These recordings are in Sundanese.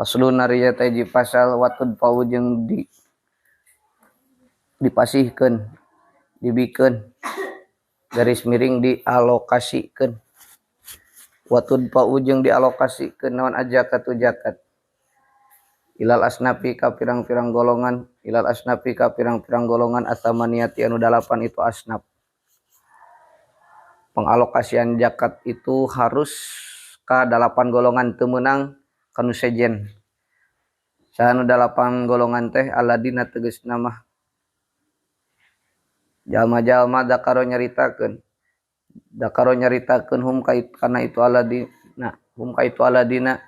Faslun ari eta hiji pasal watud pau jeung di dipasihkeun dibikeun garis miring dialokasikeun watud pau jeung dialokasikeun naon ajakatu zakat ilal asnafi ka pirang-pirang golongan ilal asnafi ka pirang-pirang golongan atsamaniati anu 8 itu asnaf. Pengalokasian zakat itu harus ka 8 golongan teu meunang kanu sejen. Sanu 8 golongan teh aladina tegasna mah jalma-jalma dakaro nyaritakeun hum kait kana itu aladina hum ka itu aladina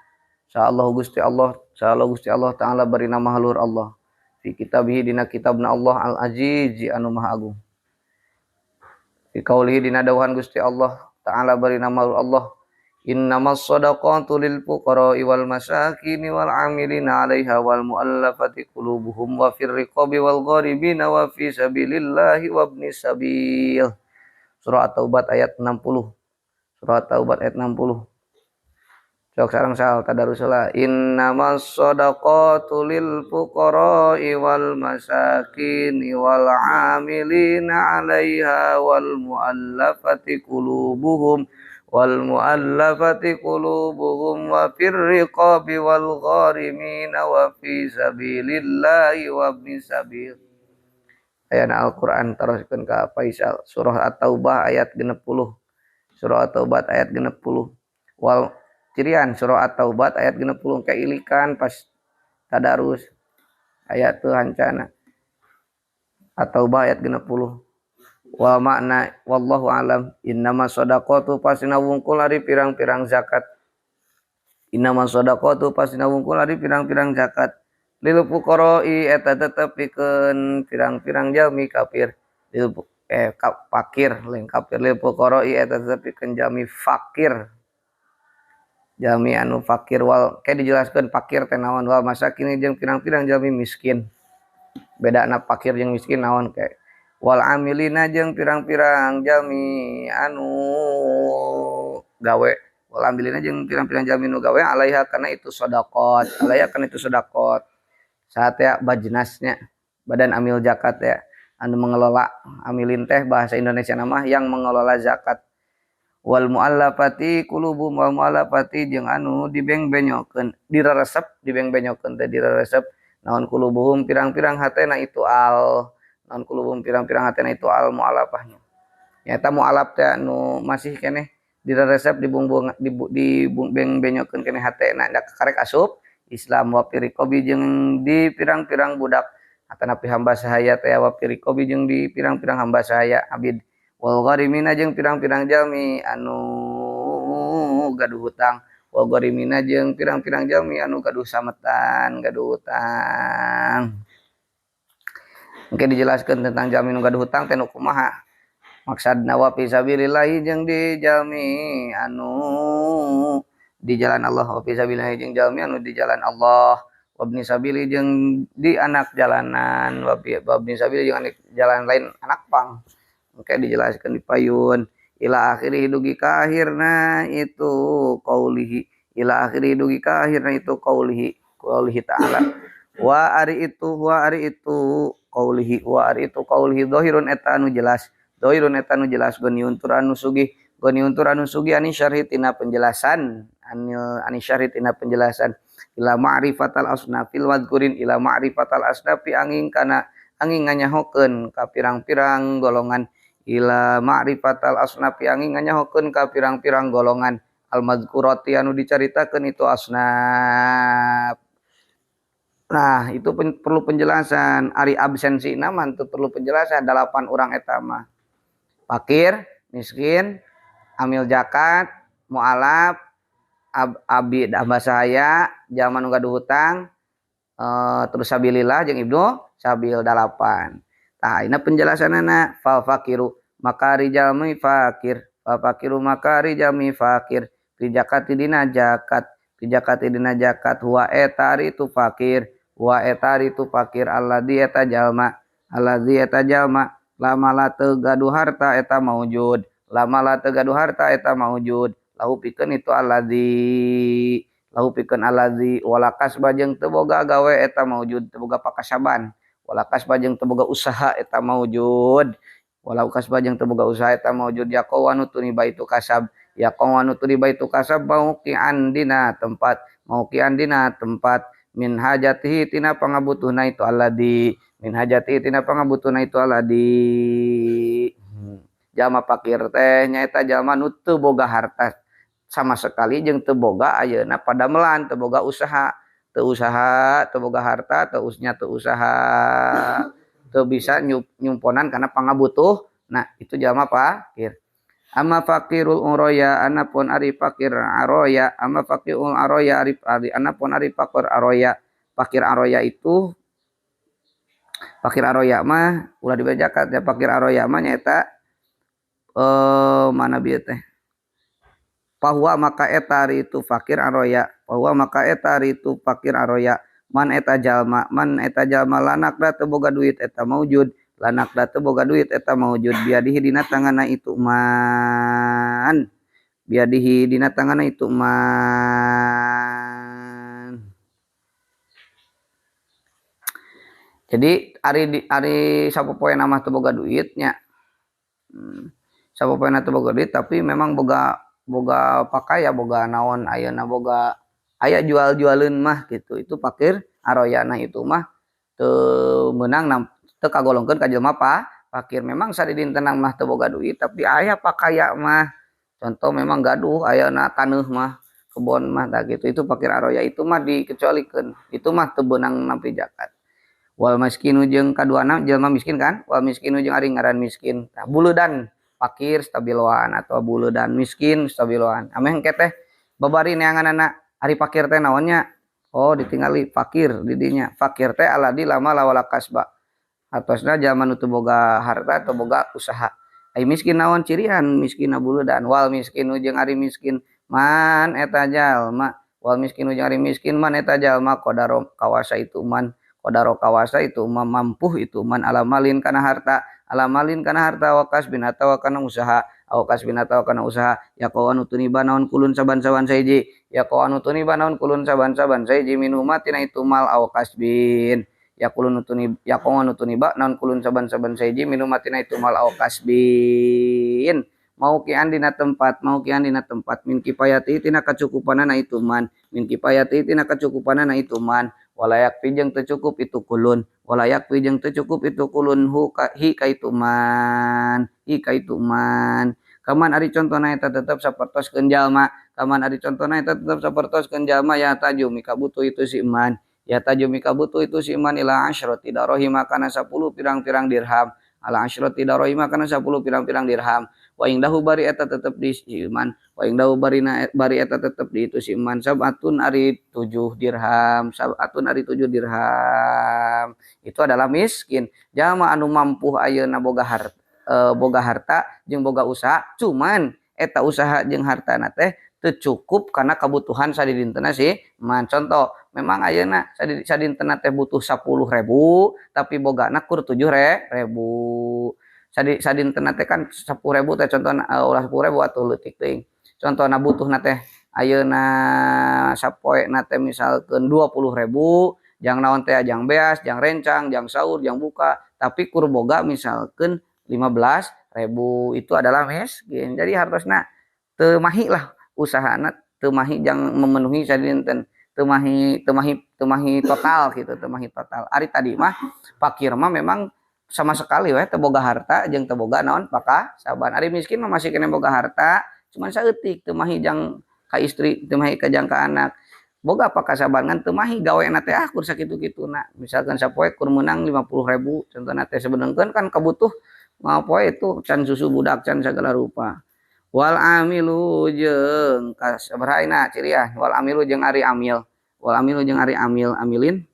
sa Allah Gusti Allah sa Allah Gusti Allah taala bari nama halur Allah fi kitabihi dina kitabna Allah al aziz anu maha agung fi qaulihi dina dawuhan Gusti Allah taala bari nama halur Allah innamas shadaqatu lil fuqara'i wal masakini wal 'amilina 'alaiha wal mu'allafati qulubuhum wa fir riqabi wal gharibina wa fi sabilillahi wabnis sabil. Surah At-Taubah ayat 60. Surah At-Taubah ayat 60. Sok sareng sal tadaruslah innamas shadaqatu lil fuqara'i wal masakini wal 'amilina 'alaiha wal mu'allafati qulubuhum wal mu'allafati qulubuhum wa fir riqabi wal gharimina wa fi sabilillahi wa ibnis sabil. Ayana Al-Qur'an teruskeun ka Faisal surah At-Taubah ayat 60. Surah At-Taubah ayat 60. Wal cirian surah At-Taubah ayat 60 kailikan pas tadarus ayat teu hancana. At-Taubah ayat 60. Wa makna wallahu alam innama shadaqatu pasina wungkul ari pirang-pirang zakat innama shadaqatu pasina wungkul ari pirang-pirang zakat lil fuqara'i eta tetep pikeun pirang-pirang jalmi kafir lil fakir lain kafir lil fuqara'i eta tetep pikeun jalmi fakir jalmi anu fakir wal kayak dijelaskeun fakir teh naon wal masakin jeung pirang-pirang jalmi miskin bedana fakir jeung miskin naon kayak wal amilina jeung pirang-pirang jalmi anu gawe wal amilina jeung pirang-pirang jalmi nu gawe alaiha kana itu sedekah alaiha kana itu sedekah saat ya bajnasnya badan amil zakat ya anu mengelola amilin teh bahasa Indonesia nama yang mengelola zakat wal muallafati qulubuhum wal muallafati jeung anu dibeng-benyokeun direresep dibeng-benyokeun teh direresep naon qulubuhum pirang-pirang hatena itu al naon kulubum pirang-pirang hatena itu al mu'alafahnya nyata mu'alaf teh anu masih keneh diresep dibungbung dibeng-benyokeun keneh hatena da karek asup Islam wa firiqobi jeung di pirang-pirang budak atanapi hamba sahaya teh wa firiqobi jeung di pirang-pirang hamba sahaya abid wal gharimina jeung pirang-pirang jalmi anu gaduh hutang wal gharimina jeung pirang-pirang jalmi anu gaduh sametan gaduh hutang. Mungkin dijelaskan tentang jalmi nu gaduh hutang teh nu kumaha maksudna wa fi sabilillahi jeung di jalmi anu di jalan Allah wa fi sabilillahi jeung jalmi anu di jalan Allah wa ibni sabili jeung di anak jalanan wa ibni sabili jeung anak jalan lain anak pang. Mungkin dijelaskan di payun ila akhiri dugi ka akhirna itu qaulihi ila akhiri dugi ka akhirna itu qaulihi qaulihi ta'ala wa ari itu qaulihi wa ari itu qaulihi dhahirun eta anu jelas dhahirun eta anu jelas goniun tur anu sugih goniun tur anu sugih ani syarhi tina penjelasan ani syarhi tina penjelasan ila ma'rifatal asnafil wadhkurin ila ma'rifatal asnafi angin kana angin nganyahokeun ka pirang-pirang golongan ila ma'rifatal asnafi angin nganyahokeun ka pirang-pirang golongan al madhkurati anu dicaritakeun itu asnaf. Nah, itu perlu penjelasan. Ari absensi nama itu perlu penjelasan. 8 orang eta mah. Fakir, miskin, amil zakat, mualaf, abid hamba sahaya, jalma nu gaduh hutang, terus sabilillah jeung ibnu sabil 8. Tah, ini penjelasanana fal fakiru maka jalmi fakir, fal fakiru maka jalmi fakir, fi zakati dina zakat, fi zakati dina zakat huwa eta ari itu fakir. Wa eta itu fakir alladzi eta jalma lama la teu gaduh harta eta maujud lama la teu gaduh harta eta maujud lahu pikeun itu alladzi Lahu pikeun alladzi wala kasba jeung teu boga gawe eta maujud, teu boga pakasaban. Wala kasba jeung teu boga usaha eta maujud. Wala kasba jeung teu boga usaha eta maujud yaqau anu tuniba itu kasab. Yaqau anu tuniba itu kasab mauqian dina tempat, mauqian dina tempat min hajatihi tina pangabutuhna itu alladzi, min hajatihi tina pangabutuhna itu alladzi. Jalma fakir teh nyaeta jalma nu teu boga harta sama sekali jeung teu boga ayeuna padamelan, teu boga usaha, teu usaha, teu boga harta, teu usnya teu usaha, teu bisa nyumponan kana pangabutuh. Nah, itu jalma fakir. Amma fakirul uroya anapun ari fakir aroya, amma fakirul aroya ari, ari anapun ari fakir aroya. Fakir aroya itu fakir aroya mah ulah dibejakan ya, fakir aroya mah nyaeta mana bieu teh? Bahwa maka eta ari itu fakir aroya, bahwa maka eta ari itu fakir aroya, man eta jalma, man eta jalma lanak da teu boga duit eta maujud, lanak da teu boga duit eta maujud, biadihi dina tanganna itu man, biadihi dina tanganna itu man. Jadi ari sapopoena mah teu boga duit nya. Sapopoena teu boga duit tapi memang boga pakai ya, boga naon ayeuna boga aya jual-jualeun mah gitu. Itu fakir aroyana itu mah teu meunang teu kagolongkeun ka jelema fakir. Memang sadidintenna mah teu boga duit tapi aya pakaya mah. Contoh memang gaduh ayeuna taneuh mah, kebon mah tah gitu. Itu fakir aroya itu mah dikecualikeun. Itu mah teu beunang nampi zakat. Wal miskinu jeung kaduana jelema miskin kan? Wal miskinu jeung ari ngaran miskin. Tah buleudan fakir stabiloan atau buleudan miskin stabiloan. Ameh engke teh babari neanganana ari fakir teh naonnya? Oh ditingali fakir di dinya. Fakir teh aladi lama lawala kasba. Atosna jalma nu teu boga harta atau boga usaha. Ai miskin naon cirian miskinna buleudan. Wal miskinu jeung ari miskin man eta jalma. Wal miskinu jeung ari miskin man eta jalma qadaro kawasa itu man. Qadaro kawasa itu mampuh itu man alamalin kana harta. Alamalin kana harta wa kasbin atawa kana usaha, aw kasbin atawa kana usaha yaqau anu tuniba naon kulun saban-saban saiji, yaqau anu tuniba naon kulun saban-saban saiji minuma tina itu mal aw kasbin, yaqulun tuni yaqau anu tuniba naon kulun saban-saban saiji minuma tina itu mal aw kasbin, mauqian dina tempat, mauqian dina tempat min kifayati tina kacukupanana itu man, min kifayati tina kacukupanana itu man, walayak pi jeung teu cukup itu kulun, walayak pi jeung teu cukup itu kulun hu ka, hi ka itu man, hi ka itu man. Kaman ari contona eta tetep sapertoskeun jalma, kaman ari contona eta tetep sapertoskeun jalma ya taju mika butuh itu si man, ya taju mika butuh itu si man ila asyrati darahima kana 10 pirang-pirang dirham, ala asyrati darahima kana 10 pirang-pirang dirham. Wa ingdahu bari eta tetep di si iman, wa ingdahu bari eta tetep di itu si iman sabatun ari 7 dirham, sabatun ari 7 dirham. Itu adalah miskin. Jalma anu mampu ayeuna boga harta, boga harta jeung boga usaha, cuman eta usaha jeung hartana teh teu cukup karena kebutuhan sadidintena si man. Contoh, memang ayeuna sadintena teh butuh 10.000 tapi bogana kur 7.000. Sadintena teh kan 10.000 teh contohna ulah 10.000 atuh leutik teuing. Contohna butuhna teh ayeuna sapoena teh misalkeun 20.000, jang naon teh jang beas, jang rencang, jang sahur, jang buka, tapi kur boga misalkeun 15.000, itu adalah miskin. Jadi hartosna teu mahi lah usahana, teu mahi jang memenuhi sadinten, teu mahi total gitu, teu mahi total. Ari tadi mah fakir mah memang sama sekali weh teu boga harta jeung teu boga naon pakasaban. Ari miskin mah masih kena boga harta, cuman saeutik teu mahi jang ka istri, teu mahi ka jang ka anak. Boga pakasaban ngan teu mahi gawena teh ah kur sakitu-kituna. Misalkan sapoe kur meunang 50.000 contohna teh sebenengkeun kan kabutuh mapoe itu can susu budak can sagala rupa. Wal amilu jeung kasabaraha ciriah, wal amilu jeung ari amil, wal amilu jeung ari amil amilin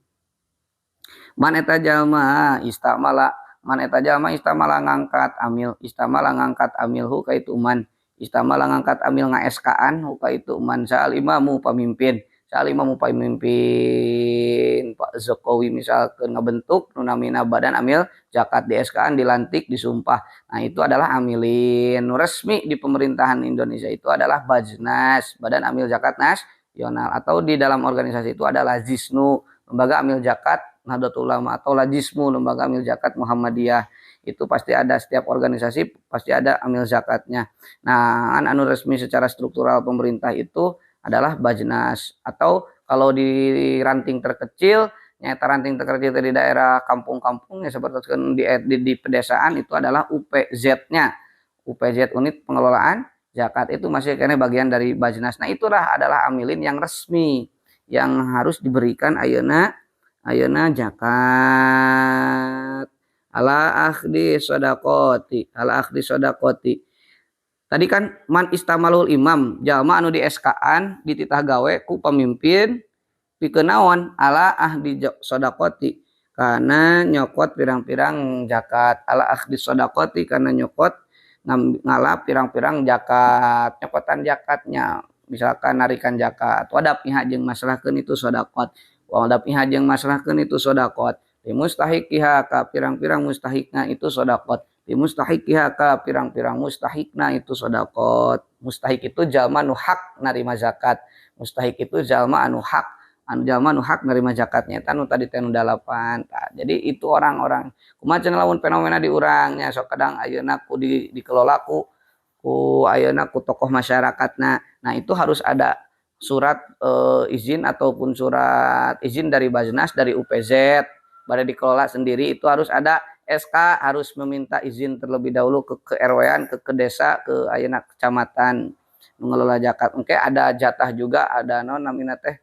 man eta jalma istamala, man eta jalma istamala ngangkat amil, istamala ngangkat amil hu ka itu man, istamala ngangkat amil nga-SK-an hu ka itu man sal imamu pamimpin, sal imamu pamimpin Pak Jokowi misalkan ngabentuk nu namina badan amil zakat di SK-an dilantik disumpah. Nah itu adalah amilin. Nu resmi di pemerintahan Indonesia itu adalah Baznas, Badan Amil Zakat Nasional. Nasional. Atau di dalam organisasi itu ada Lazisnu, Lembaga Amil Zakat Nahdlatul Ulama, atau Lazismu, Lembaga Amil Zakat Muhammadiyah. Itu pasti ada, setiap organisasi pasti ada amil zakatnya. Nah, anu resmi secara struktural pemerintah itu adalah Baznas, atau kalau di ranting terkecil, nyata ranting terkecil di daerah kampung-kampung ya, seperti di pedesaan itu adalah UPZ-nya. UPZ, Unit Pengelolaan Zakat, itu masih kena bagian dari Baznas. Nah, itulah adalah amilin yang resmi yang harus diberikan ayeuna ayeuna zakat. Ala akhdi sodaqoti, ala akhdi sodaqoti. Tadi kan man istamalul imam, jalma anu di SK-an dititah gawe ku pemimpin pikeun naon? Ala ahdi sodaqoti, karena nyokot pirang-pirang zakat. Ala akhdi sodaqoti, karena nyokot ngala pirang-pirang zakat, nyokotan zakatnya, misalkan narikan zakat. Wadaf'iha, jeung masrahkeun itu sodaqot. Wadaf'iha, jeung masrahkeun itu sodaqot. Li mustahiqiha, ka pirang-pirang mustahikna itu sodaqot. Li mustahiqiha, ka pirang-pirang mustahikna itu sodaqot. Mustahik itu jalma nu hak narima zakat. Mustahik itu jalma anu hak, anu jalma nu hak nerima zakatnya, eta nu tadi teh nu dalapan. Tah, jadi itu orang-orang kumaha cenah lamun fenomena di urangnya sok kadang ayeuna ku dikelola ku ayeuna ku tokoh masyarakatna. Nah, itu harus ada surat izin ataupun surat izin dari Baznas, dari UPZ. Pada dikelola sendiri itu harus ada SK, harus meminta izin terlebih dahulu ke RW-an, ke desa, ke ayeuna kecamatan mengelola zakat. Oke, ada jatah juga, ada non namina teh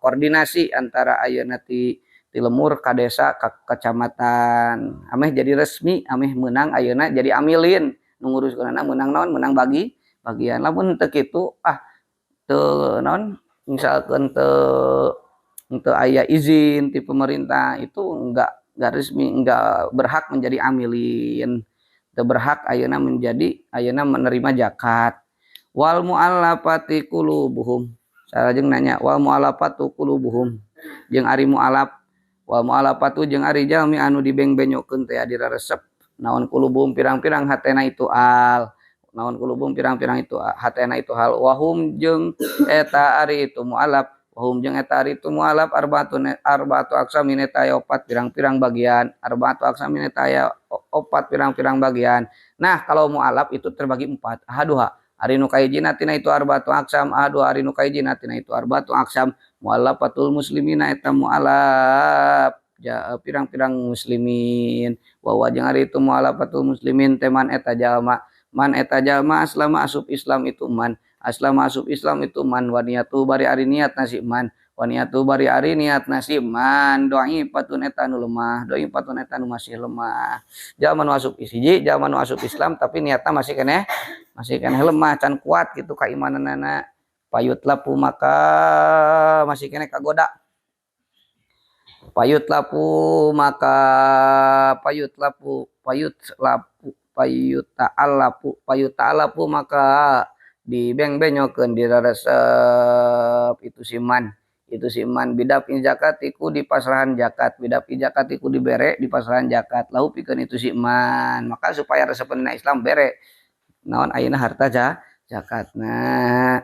koordinasi antara ayeuna ti lembur ka desa, ka kecamatan, ameh jadi resmi, ameh menang ayeuna jadi amilin nu nguruskeunana, menang naon, menang bagi bagian. Lamun teu kitu, ah, teu naon, misalkan teu teu aya izin ti pemerintah, itu enggak resmi, enggak berhak menjadi amilin, teu berhak ayeuna menjadi ayeuna menerima zakat. Wal muallafati qulubuhum, salajeng nanya wal muallafatu qulubuhum, jeung ari mualaf. Wal muallafatu, jeung ari jalmi anu dibeng-benyokeun teh diraresep naon, qulubuhum, pirang-pirang hatena itu al naon, qulubuhum, pirang-pirang itu hatena itu hal. Wahum, jeung eta ari itu mualaf. Wahum, jeung eta ari itu mualaf, arbaatu aqsamin, eta aya opat pirang-pirang bagian. Arbaatu aqsamin, eta aya opat pirang-pirang bagian. Nah, kalau mualaf itu terbagi empat. Ahaduha, ari nu kahijina tina itu arbaatu aqsam. Ahaduha, ari nu kahijina tina itu arbaatu aqsam, muallafatul muslimina, eta mualaf ja, pirang-pirang muslimin. Wa jeung ari itu muallafatul muslimin teh man, eta jalma. Man, eta jalma, aslama, asup Islam itu man. Aslama, asup Islam itu man. Wa niyatu, bari ari niat si man. Wa niyatu, bari ari niat si man, dhaifatun, eta nu lemah. Dhaifatun, eta nu masih lemah. Jalma nu asup hiji, jalma nu asup Islam tapi niatna masih keneh lemah, can kuat gitu keimananana. Fayutlafu, maka masih keneh kagoda. Fayutlafu, maka fayutlafu, fayutlafu, fayuta'allafu, fayuta'allafu, maka dibeng-benyokeun, diraresep itu si man, itu si man, bidaf'i zakati, ku dipasrahan zakat. Bidaf'i zakati, ku dibere dipasrahan zakat, lahu, pikeun itu si man. Maka supaya resepeun Islam, bere naon ayeuna, harta zakatna.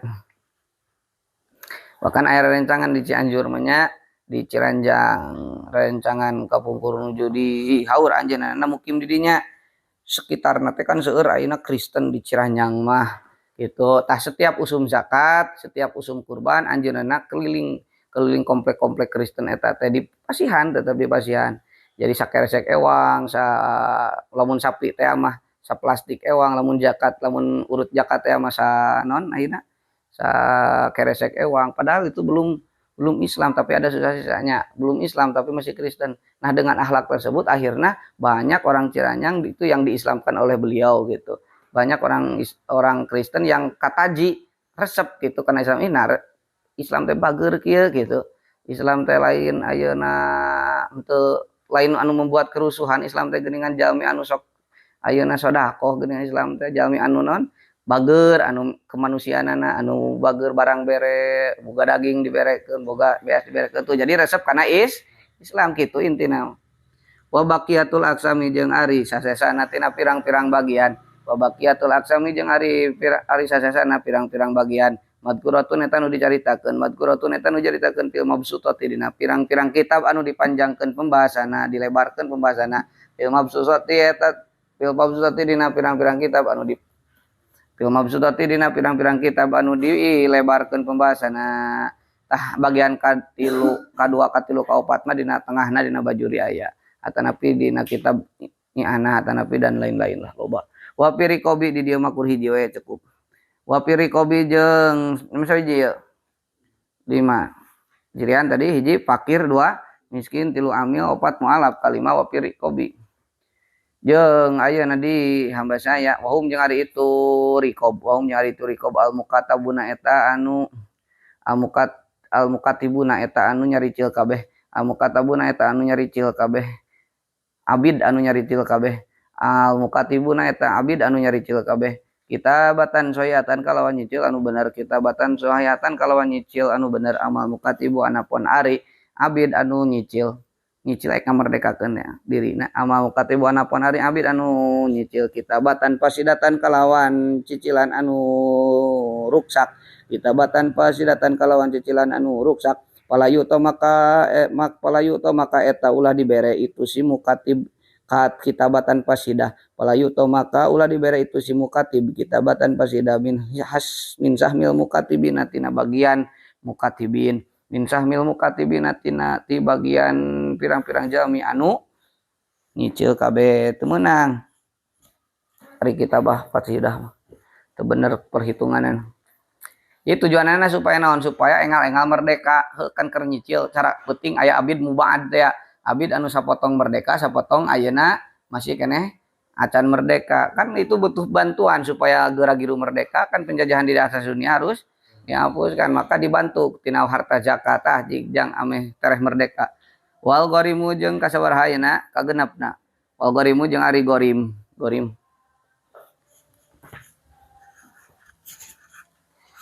Bahkan aya rencangan di Cianjur mah nya, di Ciranjang, rencangan kapungkur nuju di haur anjeunna mukim di dinya. Sekitarna teh kan seueur ayeuna Kristen di Ciranjang mah gitu. Tah, setiap usum zakat, setiap usum kurban, anjeunna keliling keliling komplek-komplek Kristen eta teh, dipasihan, tetep dipasihan. Jadi sakeresek ewang, sa lamun sapi teh mah sa plastik ewang, lamun zakat, lamun urut zakat teh mah sa naon ayeuna, sa keresek ewang. Padahal itu belum belum Islam, tapi ada sisa-sisanya belum Islam tapi masih Kristen. Nah, dengan akhlak tersebut akhirnya banyak orang Ciranjang itu yang diislamkan oleh beliau gitu. Banyak orang orang Kristen yang kataji resep gitu karena Islam ini. Nah, Islam teh bager kieu gitu. Islam teh lain ayeuna henteu, lain anu membuat kerusuhan. Islam teh geuningan jalmi anu sok ayeuna sodakoh geuningan. Islam teh jalmi anu non bager, anu kemanusiaanana anu bager, barang bere, boga daging diberekeun, boga beas diberekeun tuh. Jadi resep karena Islam gitu intina. Wa baqiyatul aqsami, jeung ari sasesana tina pirang-pirang bagian. Wa baqiyatul aqsami, jeung ari ari sasesana pirang-pirang bagian, Madkuratun eta nu dicaritakeun, madkuratun eta nu dicaritakeun fil mabsutati dina pirang-pirang kitab anu dipanjangkeun pembahasanna, dilebarkeun pembahasanna. Fil mabsutati eta fil mabsutati dina pirang-pirang kitab anu di fil mabsutati dina pirang-pirang kitab anu dilebarkeun pembahasanna. Tah bagian katilu, kadua, katilu, kaopat mah dina tengahna dina bajuri aya. Atanapi dina kitab I'anah atanapi dan lain-lain lah loba. Wa fi riqobi di dieu mah kur hiji we cukup. Wa fi riqobi jeung misalnya hiji ieu. 5. Jirian tadi hiji fakir, 2 miskin, 3 amil, 4 mualaf, kalima wa fi riqobi. Jeung ayeuna di hamba saya wahum jeung ari itu riqob, wahum jeung ari itu riqob al mukatabuna eta anu al mukat al mukatibuna eta anu nyaricil kabeh, al mukatabuna eta anu nyaricil kabeh, abid anu nyaricil kabeh, al mukatibuna eta abid anu nyaricil kabeh, kitabatan soyatan kalawan nyicil anu bener, kitabatan soyatan kalawan nyicil anu bener, amal mukatibu anapun ari abid anu nyicil, nyicil ek ngamerdekakeun ya dirina, amal mukatibu anapun ari abid anu nyicil kitabatan pasidatan kalawan cicilan anu ruksak, kitabatan pasidatan kalawan cicilan anu ruksak, palayu to maka mak palayu to maka eta ulah dibere itu si mukatib kat kitabatan pasidah, palayu to maka ulah dibere itu si mukatib kitabatan pasidah min has min sahmil mukatibina tina bagian mukatibin, min sahmil mukatibina tina ti bagian pirang-pirang jalmi anu nyicil kabeh teu meunang. Ari kitabah pasidah mah teu bener perhitunganan. Ieu tujuanana supaya naon? Supaya engal-engal merdeka. Heuh kan keur nyicil cara penting aya abid mubaad teh ya. Abid anu sapotong merdeka, sapotong ayeuna masih keneh acan merdeka. Kan itu butuh bantuan supaya geura giru merdeka, kan penjajahan di atas dunia harus dihapuskan, maka dibantu tina harta zakat tah jang ameh tereh merdeka. Wal gharimu jeung kasabaraha ayeuna kagenepna. Wal gharimu jeung ari ghorim, ghorim.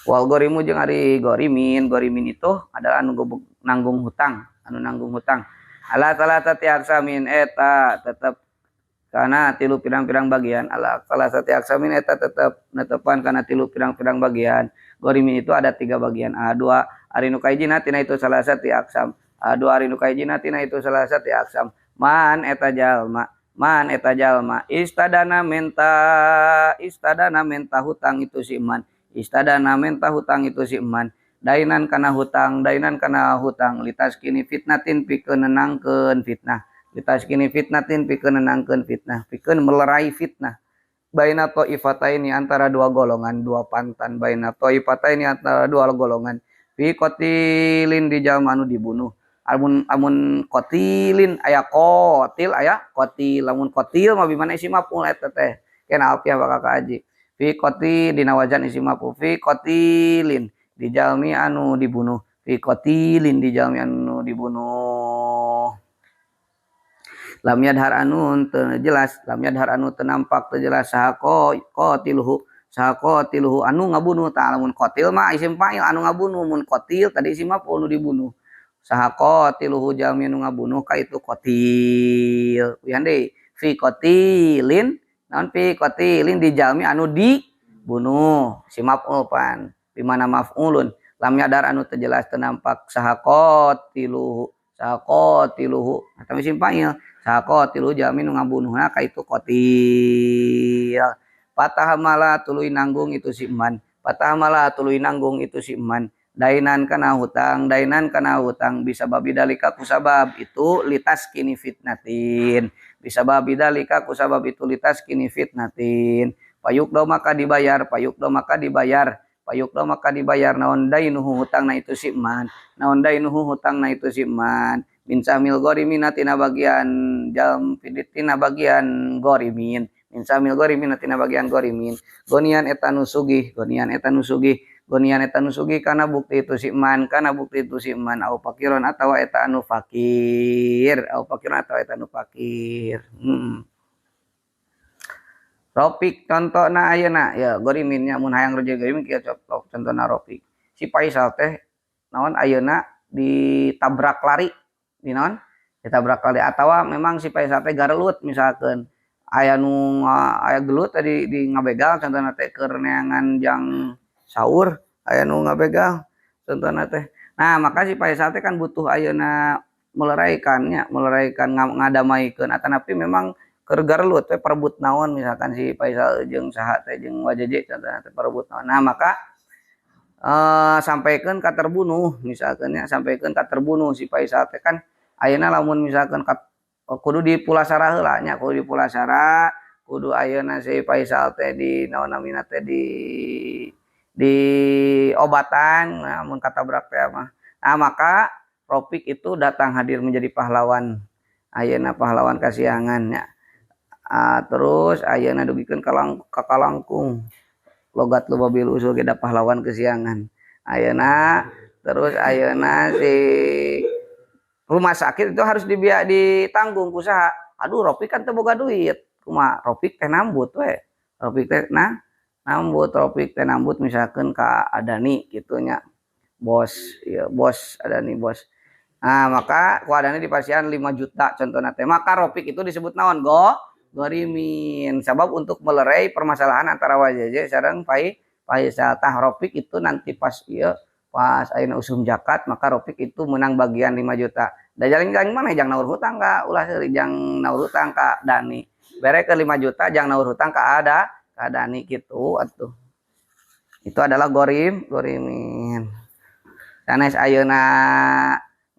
Wal gharimu jeung ari gharimin, gharimin itu adalah anu nanggung hutang, anu nanggung hutang. Ala salasati aksamin eta tetep kana tilu pirang-pirang bagian. Ala salasati aksamin eta tetep netepan kana tilu pirang-pirang bagian. Gharimin itu ada 3 bagian. A2 ari nu kahijina tina itu salasati aksam. A2 ari nu kahijina tina itu salasati aksam. Man eta jalma, man eta jalma istadana menta, istadana menta hutang itu si man. Istadana menta hutang itu si man. Dainan kana hutang, dainan kana hutang, litas kini fitnatin pikeun nenangkeun fitnah. Litas kini fitnatin pikeun nenangkeun fitnah, pikeun melerai fitnah. Baina taifataini antara dua golongan, dua pantan, baina taifataini antara dua golongan. Fi qatilin di jalma anu dibunuh. Amun amun qatilin aya qatil aya qatil, lamun qatil mah bimana isim maf'ul eta teh. Kena alfiah bakal kaji. Fi qatil dina wajan isim maf'ul, fi qatilin di jalmi anu dibunuh, fi qatilin di jalmi anu dibunuh. Lam yadhar anu teu jelas, lam yadhar anu teu nampak teu jelas saha qatiluhu, saha qatiluhu anu ngabunuh. Tah lamun qatil mah isim fa'il anu ngabunuh, mun qatil tadi isim maf'ul nu dibunuh. Saha qatiluhu jalmi anu ngabunuh ka itu qatil. Uihan deui fi qatilin naon fi qatilin di jalmi anu dibunuh isim maf'ul pan di mana maf'ulun lam yadhar anu teu jelas teu nampak saha qatiluhu, saha qatiluhu atau isim fa'il saha qatiluhu jalmi nu ngabunuhna ka itu qatil. Patahamala tuluy nanggung itu si man, patahamala tuluy nanggung itu si man dainan kana hutang, dainan kana hutang bisa babi dalika kusabab itu litas kini fitnatin, bisa babi dalika kusabab itu litas kini fitnatin. Payuk do maka dibayar, payuk do maka dibayar, payuk do maka dibayar naon dainuhu hutangna itu si man, naon dainuhu hutangna itu si man min samil ghorimina tina bagian jam tina bagian ghorimin, min samil ghorimina tina bagian ghorimin. Gonian eta nu sugih, gonian eta nu sugih, gonian eta nu sugih kana bukti itu si man, kana bukti itu si man au fakiron atawa eta anu fakir, au fakiron atawa eta anu fakir. Rofik contohna ayeuna ya ghoriminnya mun hayang reje ghorimin kieu contohna Rofik. Si Faisal teh naon ayeuna ditabrak lari, di naon? Ditabrak lari atawa memang si Faisal teh garelut misalkeun aya nu aya gelut tadi di ngabegal contohna teh keur neangan jang sahur Aya nu ngabegal contohna teh. Nah, maka si Faisal teh kan butuh ayeuna meleraikan nya, meleraikan ngadamaikeun atanapi memang keur garelut we parebut naon misalkan si Faisal jeung saha teh jeung Wajeje contohna teh parebut naon. Nah, maka sampaikeun ka terbunuh misalkan nya, sampaikeun ka terbunuh si Faisal teh kan ayeuna lamun misalkan ka, kudu dipulasara heula nya, kudu dipulasara, kudu ayeuna si Faisal teh di naon namina teh di obatan namun katabrak teh mah. Nah, maka Rofik itu datang hadir menjadi pahlawan ayeuna, pahlawan kasiangan nya. Terus ayeuna dugikeun ka kalangkung logat Lubabil usul ge da pahlawan kesiangan ayeuna. Terus ayeuna si rumah sakit itu harus ditanggung ku saha? Aduh, Rofik kan teu boga duit, kumaha? Rofik teh nambut we, Rofik teh nah nambut, Rofik teh nambut misalkan ka Adani kitu nya, bos ya, bos Adani, bos. Nah, maka ku Adani dipasihan 5 juta contohna teh, maka Rofik itu disebut naon? Gorimin, sabab untuk melerai permasalahan antara Wajeje sareng Faisal. Tah, Rofik itu nanti pas ieu pas ayeuna usum zakat, maka Rofik itu menang bagian 5 juta. Da jalan-jalan mana jang naur hutang ka ulah seuri, jang naur hutang ka Dani, bere ke 5 juta jang naur hutang ka ada ka Dani gitu atuh. Itu adalah gorimin. Sanes ayeuna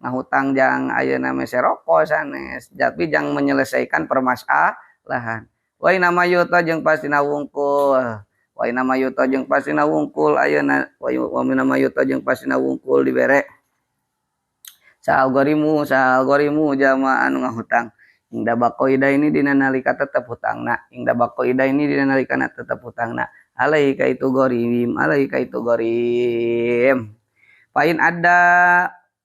ngahutang jang ayeuna mese rokok sanes, tapi jang menyelesaikan permasalahan. Wa inna yuta jeung pastina wungkul, wa inna yuta jeung pastina wungkul ayeuna, wa inna yuta jeung pastina wungkul dibere sal gorimu, sal gorimu jama anu ngahutang inda baqoida ini dina nalika tetep hutangna, inda baqoida ini dina nalika tetep hutangna alaihi ka itu gorim, alaihi ka itu gorim. Pain ada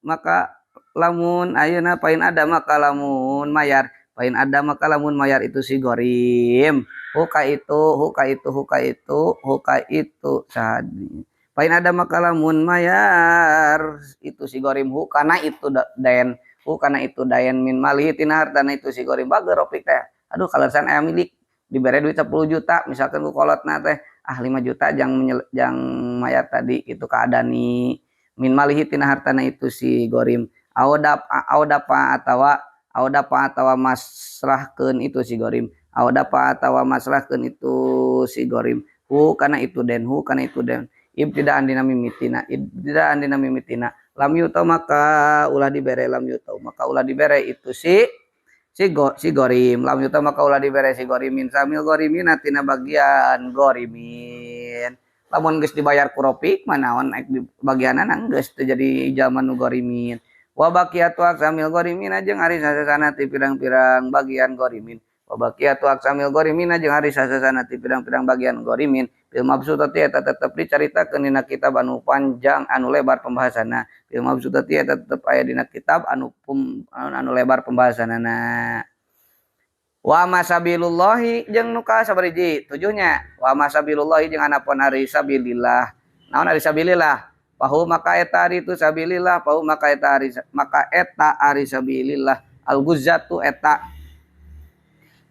maka lamun ayeuna, pain ada maka lamun mayar, pain ada maka lamun mayar itu si gorim huka itu, huka itu, huka itu, huka itu sahadi. Pain ada maka lamun mayar itu si gorim hu kana itu daen, hu kana itu daen min malihi tina hartana itu si gorim. Bager Rofik teh, aduh kaleresan aya milik dibere duit 10 juta misalkan ku kolotna teh, ah 5 juta jang mayar tadi itu ka Adani min malihi tina hartana itu si gorim. Audapa atawa, audapa atawa masrahkeun itu si gorim, audapa atawa masrahkeun itu si gorim hu kana itu den, hu kana itu den ibtidaan dina mimitina, ibtidaan dina mimitina. Lam yuta maka ulah dibere, lam yuta maka ulah dibere itu si gorim, lam yuta maka ulah dibere si gorimin samil gorimin tina bagian gorimin. Lamun geus dibayar ku Rofik mah naon naik di bagianana geus teu jadi jalma nu gorimin. Wa baqiyatu aqsamil gorimin jeung ari sasasana ti pirang-pirang bagian gorimin, wa baqiyatu aqsamil gorimin jeung ari sasasana ti pirang-pirang bagian gorimin fil mabsutati eta tetep dicaritakeun dina kitab anu panjang anu lebar pembahasanna, fil mabsutati eta tetep aya dina kitab anu lebar pembahasanana. Wa masabilullahi jeung nu ka sabariji tujuhnya, wa masabilullahi jeung anapun ari sabilillah. Naon ari sabilillah? Pahu maka eta ari itu sabilillah, pahu maka eta ari, maka eta ari sabilillah al-guzzatu eta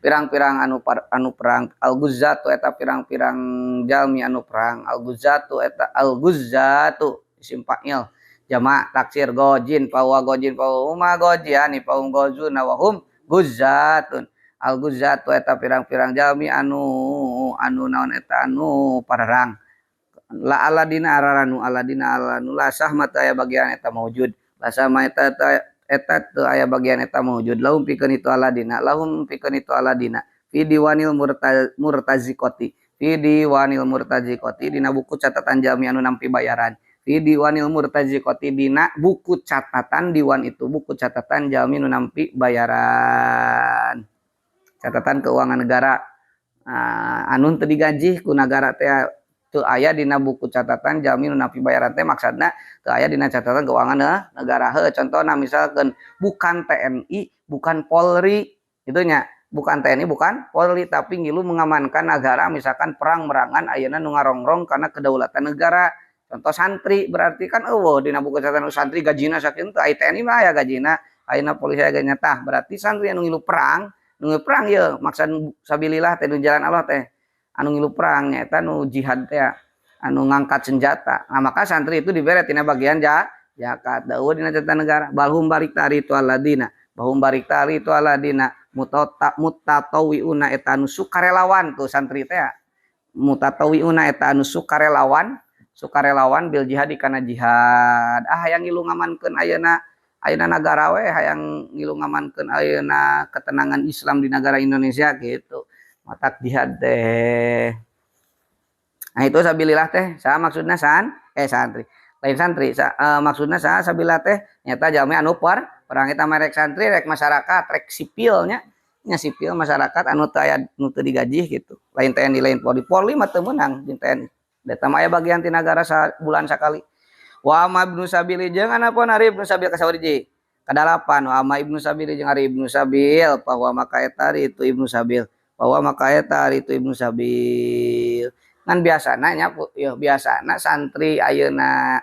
pirang-pirang anu perang, al-guzzatu eta pirang-pirang jalmi anu perang, al-guzzatu eta al-guzzatu isim fa'il jamak taksir gojin pawa gojin pawa gojiani paum gozuna wa hum guzzatun. Al-guzzatu eta pirang-pirang jalmi anu naon eta anu pararang la aladina araranu aladina alanu la sahma teu aya bagian eta maujud, la sahma eta eta teu aya bagian eta maujud lahum pikeun itu aladina, lahum pikeun itu aladina fi diwanil murtaziqati, fi diwanil murtaziqati dina buku catatan jalmi anu nampi bayaran, fi diwanil murtaziqati dina buku catatan diwan itu buku catatan jalmi nu nampi bayaran, catatan keuangan negara. Anu teu digaji ku nagara teh teu aya dina buku catatan jalmi nu nampi bayaran teh maksudna teu aya dina catatan keuangan negara. Heuh, contohna misalkan bukan TNI, bukan Polri itu nya, bukan TNI bukan Polri tapi ngilu mengamankan negara misalkan perang merangan ayeuna nu ngarongrong karena kedaulatan negara. Contoh santri berarti kan eueuh dina buku catatan santri gajina sakieu teu, ai TNI mah aya gajina, ayeuna polisi aya gajina. Tah berarti santri anu ngilu perang, nu ngilu perang ieu maksad sabilillah teh nu jalan Allah teh anu ngilu perang nyaeta nu jihad teh. anu ngangkat senjata. Nah, maka santri itu dibere tina bagian zakat. Daun dina catatan negara balhum barik tari itu aladina. Bahum barik tari itu aladina mutatawiuna eta anu sukarelawan tuh santri teh. Mutatawiuna eta anu sukarelawan, sukarelawan bil jihad kana jihad. Ah hayang ngilu ngamankeun ayeuna ayeuna nagara we, hayang ngilu ngamankeun ayeuna ketenangan Islam di negara Indonesia gitu. Matak jihad teh. Nah itu sabilillah teh, saha maksudna santri. Lain santri, maksudna saha sabilillah teh nyata jalmi anu perang eta mah rek santri, rek masyarakat, rek sipilnya. Nya sipil masyarakat anu teu aya nu teu digaji gitu. Lain TNI lain Polri. Polri mah teu meunang jeung TNI. Da mah aya bagian ti nagara sabulan sakali. Wa ma ibnu sabil jeung anapun ari ibnu sabil kasawiji. Kadalapan wa ma ibnu sabil jeung ari ibnu sabil bahwa maka eta ari itu ibnu sabil. Bahwa maka eta ari itu ibnu sabil. Ngan biasana nya ya biasana santri ayeuna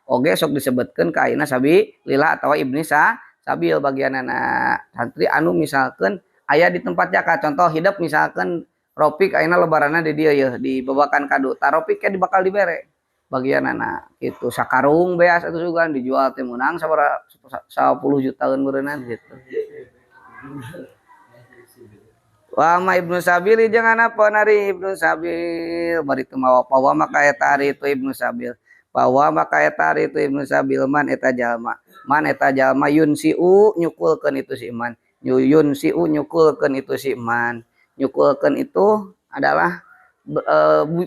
oge sok disebutkeun ka ayeuna sabilillah atawa ibni sabil bagianana santri anu misalkeun aya di tempat zakat. Contoh hidup misalkan Ropik ayeuna lebaranna di dieu yeuh di Babakan Kadu. Ta Ropik ke bakal dibere bagianana gitu. Sakarung beas atuh sugan dijual teh meunang sabaraha 10 jutaan meureunnan gitu. Wa ma ibnu sabil jeung anapun ari ibnu sabil bari teu mawa pawa maka eta ari itu ibnu sabil. Pawa maka eta ari itu ibnu sabil man eta jalma. Man eta jalma yunsiu nyukulkeun itu si man. Yunsiu nyukulkeun itu si man. Nyukulkeun itu adalah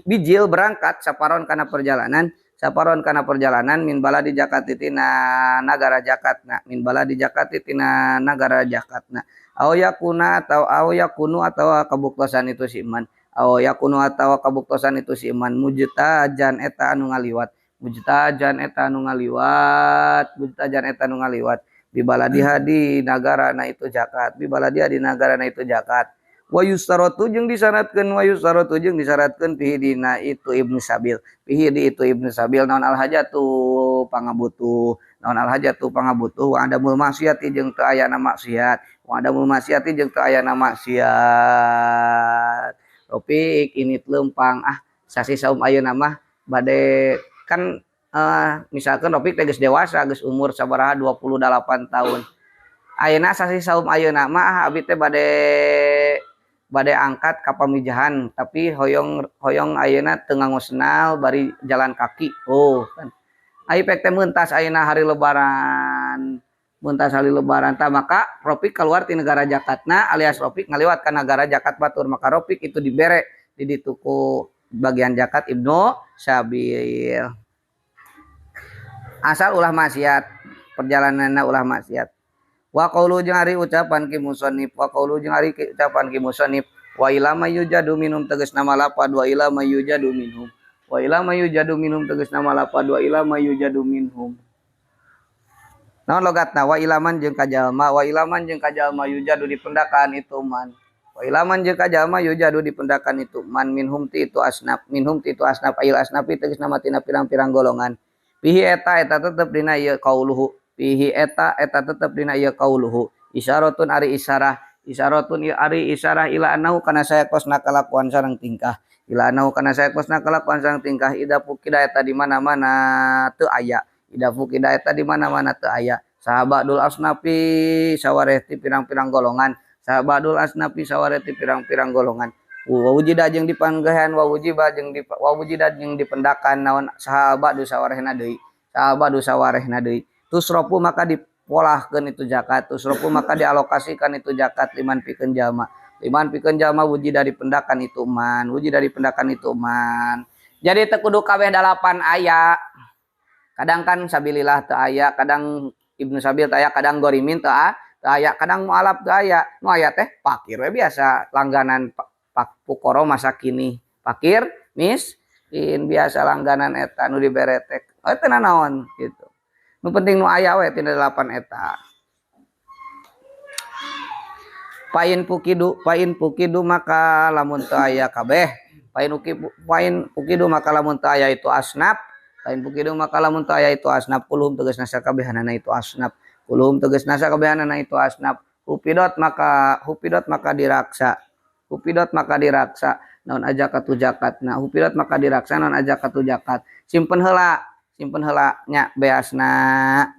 bijil berangkat saparon kana perjalanan, saparon kana perjalanan min baladi zakat tina nagara zakatna, min baladi zakat tina nagara zakatna. Aw yakuna atau aw yakunu atau kabuktosan itu si man. Aw yakunu atau kabuktosan itu si man mujtajan eta anu ngaliwat, mujtajan eta anu ngaliwat, mujtajan eta anu ngaliwat bi baladi hadi nagarana itu zakat, bi baladi hadi nagarana itu zakat. Wa yustaratu jeung disyaratkeun, wa yustaratu jeung disyaratkeun fihi dina itu ibnu sabil, fihi di itu ibnu sabil naon al hajatu pangabutuh, naon al hajatu pangabutuh wa adamul maksiati jeung teu ayana maksiat, wa adamul maksiati jeung teu ayana maksiat. Topik ini lempang ah sasi saum ayeuna mah bade kan misalkan Topik teh geus dewasa geus umur sabaraha 28 tahun. Ayeuna sasi saum ayeuna mah abi teh bade angkat ka pamijahan tapi hoyong ayeuna teu nganggo senal bari jalan kaki. Oh kan. Ai pek teh meuntas ayeuna hari lebaran. Meuntas hari lebaran tah maka Ropik keluar ti negara zakatna alias Ropik ngaliwat ka negara zakat batur maka Ropik itu dibere di ditu ku bagian zakat Ibnu Sabil. Asal ulah maksiat, perjalananna ulah maksiat. Wa qaulu jeung ari ucapan ki musannif, wa qaulu jeung ari ucapan ki musannif, wa ila mayujadu minhum tegas nama lapad wa ila mayujadu minhum. Wa ila mayujadu minhum tegas nama lapad wa ila mayujadu minhum. Naon logatna wa ilaman jeung kajalma, wa ilaman jeung kajalma yujadu dipendakan itu man. Wa ilaman jeung kajalma yujadu dipendakan itu man minhum ti itu asnaf, minhum ti itu asnaf ayil asnafi tegas nama tina pirang-pirang golongan. Pihi eta eta tetep dina ieu qauluhu. Pihi eta eta tetep dina ieu qauluhu. Isyaratun ari isyarah, isyaratun ieu ari isyarah ila annahu kana sayakosna kalakuan sareng tingkah. Ila annahu kana sayakosna kalakuan sareng tingkah ida fukida eta di mana-mana teu aya. Ida fukida eta di mana-mana teu aya. Sahabadul asnafi sawareh ti pirang-pirang golongan. Sahabadul asnafi sawareh ti pirang-pirang golongan. Wa wujida jeung dipanggahan wa wujiba jeung di wa wujida jeung dipendakan naon sahabadu sawarehna deui. Sahabadu sawarehna deui. Tusrofu maka dipolahkeun itu zakat, tusrofu maka dialokasikan itu zakat liman pikeun jalma. Liman pikeun jalma wujida dipendakan itu man, wujida dipendakan itu man. Jadi teu kudu kabeh 8 aya. Kadang kan sabilillah teu aya, kadang ibnu sabil teu aya, kadang gorimin teu aya, kadang mualaf teu aya. Nu aya teh fakir we biasa langganan pukoro masa kini. Fakir miskin biasa langganan eta nu dibere teh. Oh teu nanaon gitu. Nu penting nu aya we tina 8 eta. Pain pukidu maka lamun teu aya kabeh. Pain pukidu maka lamun teu aya itu asnaf. Pain pukidu maka lamun teu aya itu asnaf kulum tegasna sakabehanana itu asnaf. Kulum tegasna sakabehanana itu asnaf. Hupidot maka diraksa. Hupidot maka diraksa. naon ajakatu zakatna hupilat maka diraksa naon ajakatu zakat simpen heula nya beasna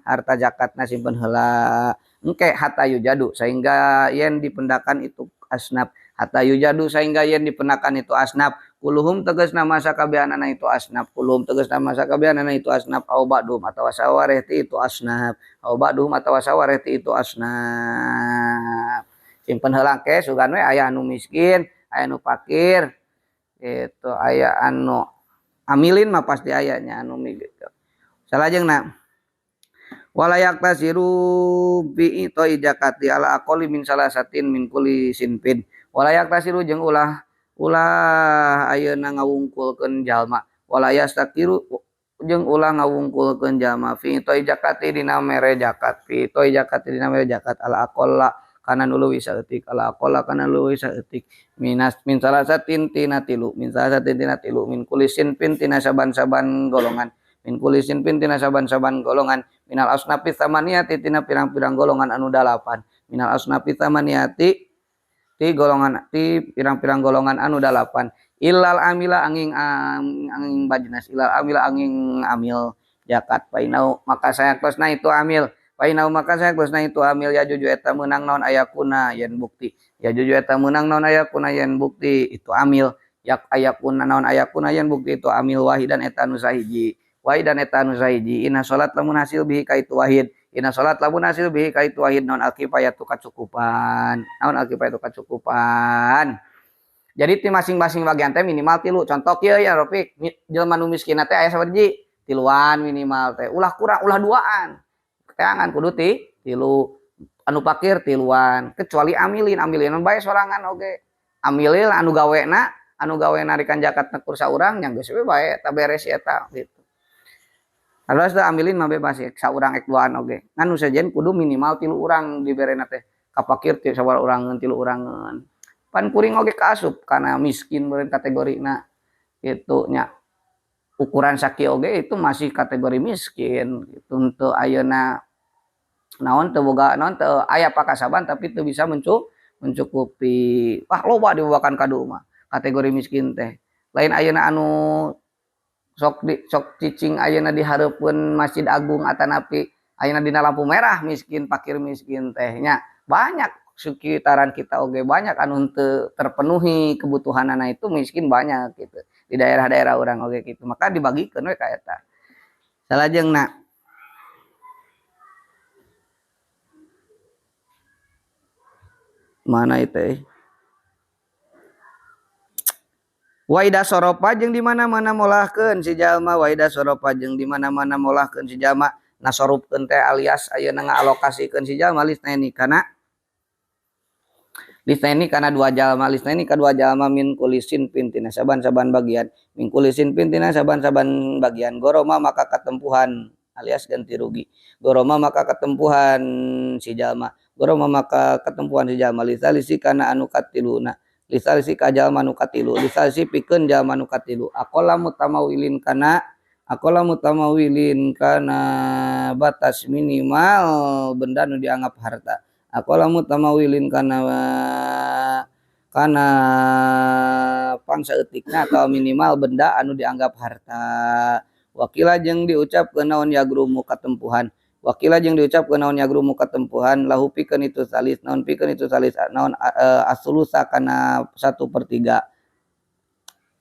harta zakatna simpen heula engke hatta yujadu sehingga yen dipendakan itu asnaf hatta yujadu sehingga yen dipendakan itu asnaf kuluhum tegasna masa kabehanana itu asnaf kuluhum tegasna masa kabehanana itu asnaf au ba'dhum atawa sawareh ti itu asnaf au ba'dhum atawa sawareh ti itu asnaf simpen heula ke sugan we aya anu miskin aya anu fakir itu aya anu amilin mah pasti ayanya anu gitu salajengna wala yaktasiru bi itoi zakati ala aqali min salasatin min kulli sinfin wala yaktasiru jeung ulah ulah ayeuna ngawungkulkeun jalma wala yastakiru jeung ulah ngawungkulkeun jalma fi itoi zakati dina mere zakat fi itoi zakati dina mere zakat ala aqalla kana nu leuwih saeutik ala aqalla kana leuwih saeutik minas min salasatin tina tilu min salasatin tina tilu min kulli sinfin tina saban-saban golongan min kulli sinfin tina saban-saban golongan minal asnafi tsamaniyati tina pirang-pirang golongan anu dalapan minal asnafi tsamaniyati ti golongan ti pirang-pirang golongan anu dalapan ilal amila angin angin bajnas ilal amila angin amil zakat painau maka sayaktosna itu amil painau maka sayaktosna itu amil ya juju eta meunang naon ayakuna yen bukti ya juju eta meunang naon ayakuna yen bukti itu amil yak ayakuna naon ayakuna yen bukti itu amil wahidan eta anu sahiji wahidan eta anu sahiji inna salat lamun hasil bihi ka itu wahid inna salat lamun hasil bihi ka itu wahid naon alkifayatu kacukupan naon alkifayatu kacukupan. Jadi ti masing-masing bagian teh minimal tilu. Contoh kieu ya Rofik, jelema nu miskin teh aya sabaraha tiluan minimal teh ulah kurang ulah duaan teangan kudu tilu anu pakir tiluan kecuali amilin amilin bae sorangan oge amilin anu gawena narikan zakat kur saurang nya geus we bae eta beres eta gitu. Terus teh amilin mah bebas ya saurang ek duaan oge ngan nu sejen kudu minimal tilu urang diberena teh ka pakir teh sabaraha urangeun tilu urangeun pan kuring oge kaasup kana miskin meureun kategorina kitu nya ukuran sakieu oge itu masih kategori miskin gitu henteu ayeuna naon teu boga naon teu aya pakasaban tapi teu bisa mencukupi. Wah loba dibawakan kadu mah kategori miskin teh lain ayeuna anu sok cicing ayeuna di hareupeun Masjid Agung atanapi ayeuna dina lampu merah miskin fakir miskin teh nya banyak sekitaran kita oge banyak anu teu terpenuhi kebutuhanana itu miskin banyak gitu di daerah-daerah urang oge gitu maka dibagikeun we ka eta salajengna mana itu waida soropa jeung di mana-mana molahkeun si jalma waida soropa jeung di mana-mana molahkeun si jalma nasorupkeun teh alias ayeuna ngaalokasikeun si jalma lisnaini kana dua jalma lisnaini ka dua jalma min kulisin pintina saban-saban bagian min kulisin pintina saban-saban bagian goroma maka katempuhan alias ganti rugi goroma maka katempuhan si jalma goroma maka katempuhan si jalma lisalisi kana anu katiluna lisalisi ka jalma nu katilu lisalisi pikeun jalma nu katilu aqalla mutamawilin kana batas minimal benda nu dianggap harta aqalla mutamawilin kana pangsaeutikna atau minimal benda anu dianggap harta wakila jeung diucapkeun naon yagrumu katempuhan wakila jeung diucapkeun naon yagrumu katempuhan lahu pikeun itu salis naon pikeun itu salis naon asulusa kana 1/3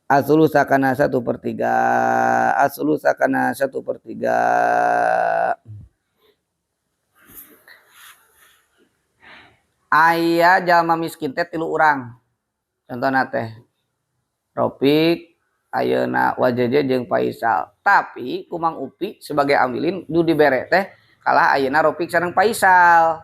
asulusa kana 1/3 asulusa kana 1/3 aya jalma miskin teh tilu urang contohna teh Rofik ayeuna Wajeje jeung Faisal tapi Kumang Upi sebagai amilin du dibere teh kalah ayeuna Rofik sareng Faisal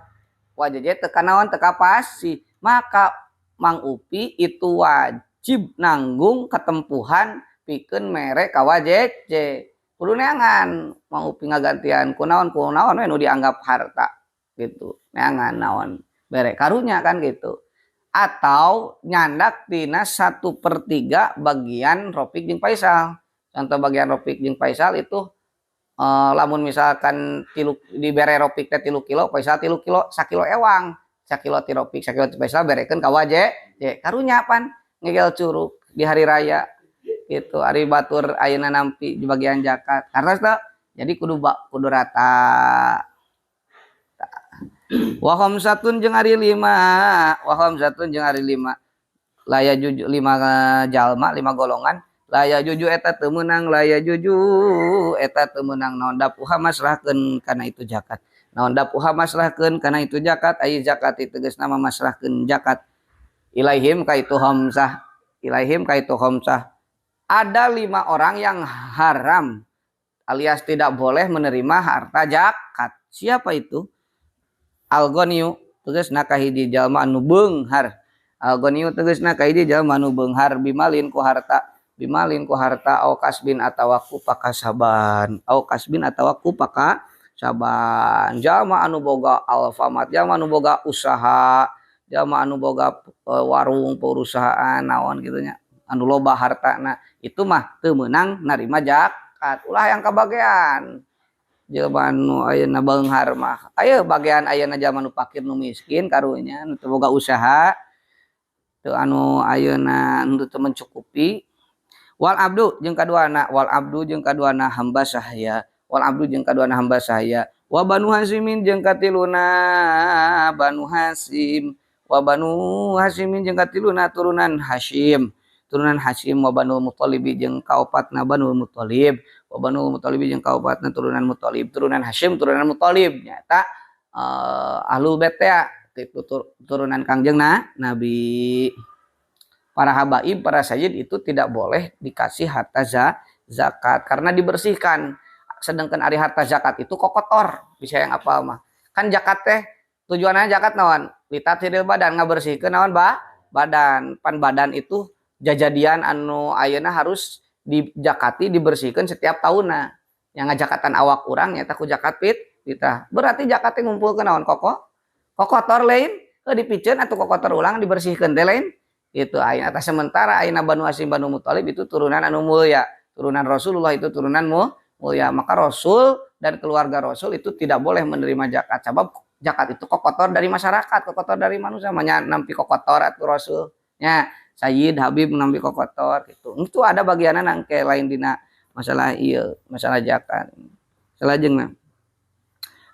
Wajeje teu kanaon teu kapasi maka Mang Upi itu wajib nanggung ketempuhan pikeun mere ka Wajeje kudu neangan Mang Upi ngagantian kunaon kunaon we nu dianggap harta gitu neangan naon bere karunya kan gitu atau nyandak tina 1/3 bagian Rofik jeung Faisal. Contoh bagian Rofik jeung Faisal itu lamun misalkan tilu dibere Rofik teh 3 kilo, Faisal 3 kilo, sakilo ewang, sakilo ti Rofik, sakilo ti Faisal berekeun ka Waje, karunya pan ngegel curug. Di hari raya gitu, ari batur ayeuna nampi di bagian zakat. Karena teh jadi kudu kudu rata. Wa khamsatun jeung ari lima, wa khamsatun jeung ari lima. La yajuzu lima jalma, lima golongan. La yajuzu eta teu meunang, la yajuzu eta teu meunang naon dapuha masrahkeun kana itu zakat. Naon dapuha masrahkeun kana itu zakat, ai zakat itu tegasna masrahkeun zakat. Ilaihim ka itu khamsah, ilaihim ka itu khamsah. Ada 5 orang yang haram alias tidak boleh menerima harta zakat. Siapa itu? Al-ghaniyu tegasna ka hiji jalma anu beunghar. Al-ghaniyu tegasna ka hiji jalma anu beunghar bimalin ku harta, bimalin ku harta au kasbin atawa ku pakasaban, au kasbin atawa ku pakasaban. Jalma anu boga Alfamart, jalma anu boga usaha, jalma anu boga warung perusahaan naon kitu nya, anu loba hartana, itu mah teu meunang narima zakat. Ulah yang kabagean. Jelema anu ayeuna beunghar mah, aya bagean ayeuna jalma nu fakir nu miskin karunya nu teu boga usaha, teu anu ayeuna nu teu mencukupi. Wal abdu jeung kaduana, wal abdu jeung kaduana hamba sahaya, wal abdu jeung kaduana hamba sahaya, wa banu hasimin jeung katiluna banu hasim, wa banu hasimin jeung katiluna turunan Hashim, turunan Hashim, wa banu Muthalib jeung kaopatna banu Muthalib, wa banu Muthalib jeung kaopatna turunan Muthalib, turunan Hashim, turunan Muthalib nyata ahlul bait teh itu turunan Kangjeng Nabi. Para habaib, para sayyid itu tidak boleh dikasih harta zakat karena dibersihkan. Sedangkan ari harta zakat itu kok kotor, bisa yang apa mah. Kan zakat teh tujuannya zakat naon? Litathiril badan, ngabersihkeun naon ba? Badan. Pan badan itu jajadian anu ayeuna harus dijakati, dibersihkan setiap tahunna. Yang ngajakatan awak urang nyata ku zakat fitrah. Berarti zakatnya ngumpulkeun naon koko? Kokotor lain, dipiceun atau kokotor ulang dibersihkeun teh lain. Itu ayeuna atas sementara ayeuna Banu Hasyim Banu Muthalib itu turunan anu mulia, turunan Rasulullah itu turunan mulia. Maka Rasul dan keluarga Rasul itu tidak boleh menerima zakat. Sebab zakat itu kokotor dari masyarakat, kokotor dari manusia, manya nampi kokotor atuh Rasul. Nya Sayyid Habib nampi kokotor gitu. Itu ada bagianna nangke lain dina masalah ieu, masalah zakat. Salajengna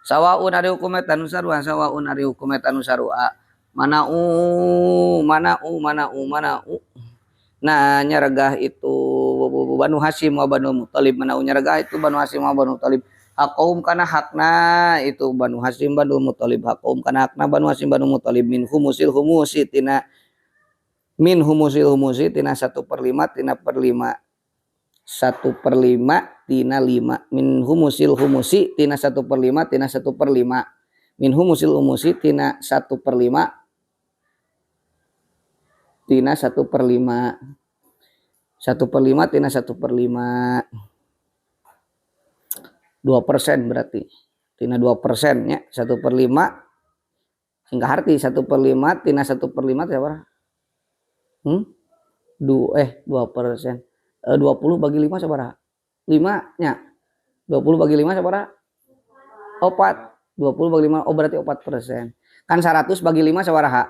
sawaun ari hukum eta nu sarua, sawaun ari hukum eta nu sarua. Manau manau manau manau. Nah nyaregah itu Banu Hasyim wa Banu Muthalib, manau nyaregah itu Banu Hasyim wa Banu Muthalib. Hakum kana hakna itu Banu Hasyim Banu Muthalib, hakum kana hakna Banu Hasyim Banu Muthalib min humusil humusi tina, min humusil humusi tina 1/5 tina per 5, 1/5 tina 5, min humusil humusi tina 1/5 tina 1/5, min humusil humusi tina 1/5 tina 1/5, 1/5 tina 1/5, 2% berarti tina 2% nya, 1/5 sehingga arti 1/5 tina 1/5 teh berapa? 2%. 20 bagi 5 sabaraha? 5 nya. 20 bagi 5 sabaraha? 4. 20 bagi 5, oh berarti 4%. Kan 100 bagi 5 sabaraha?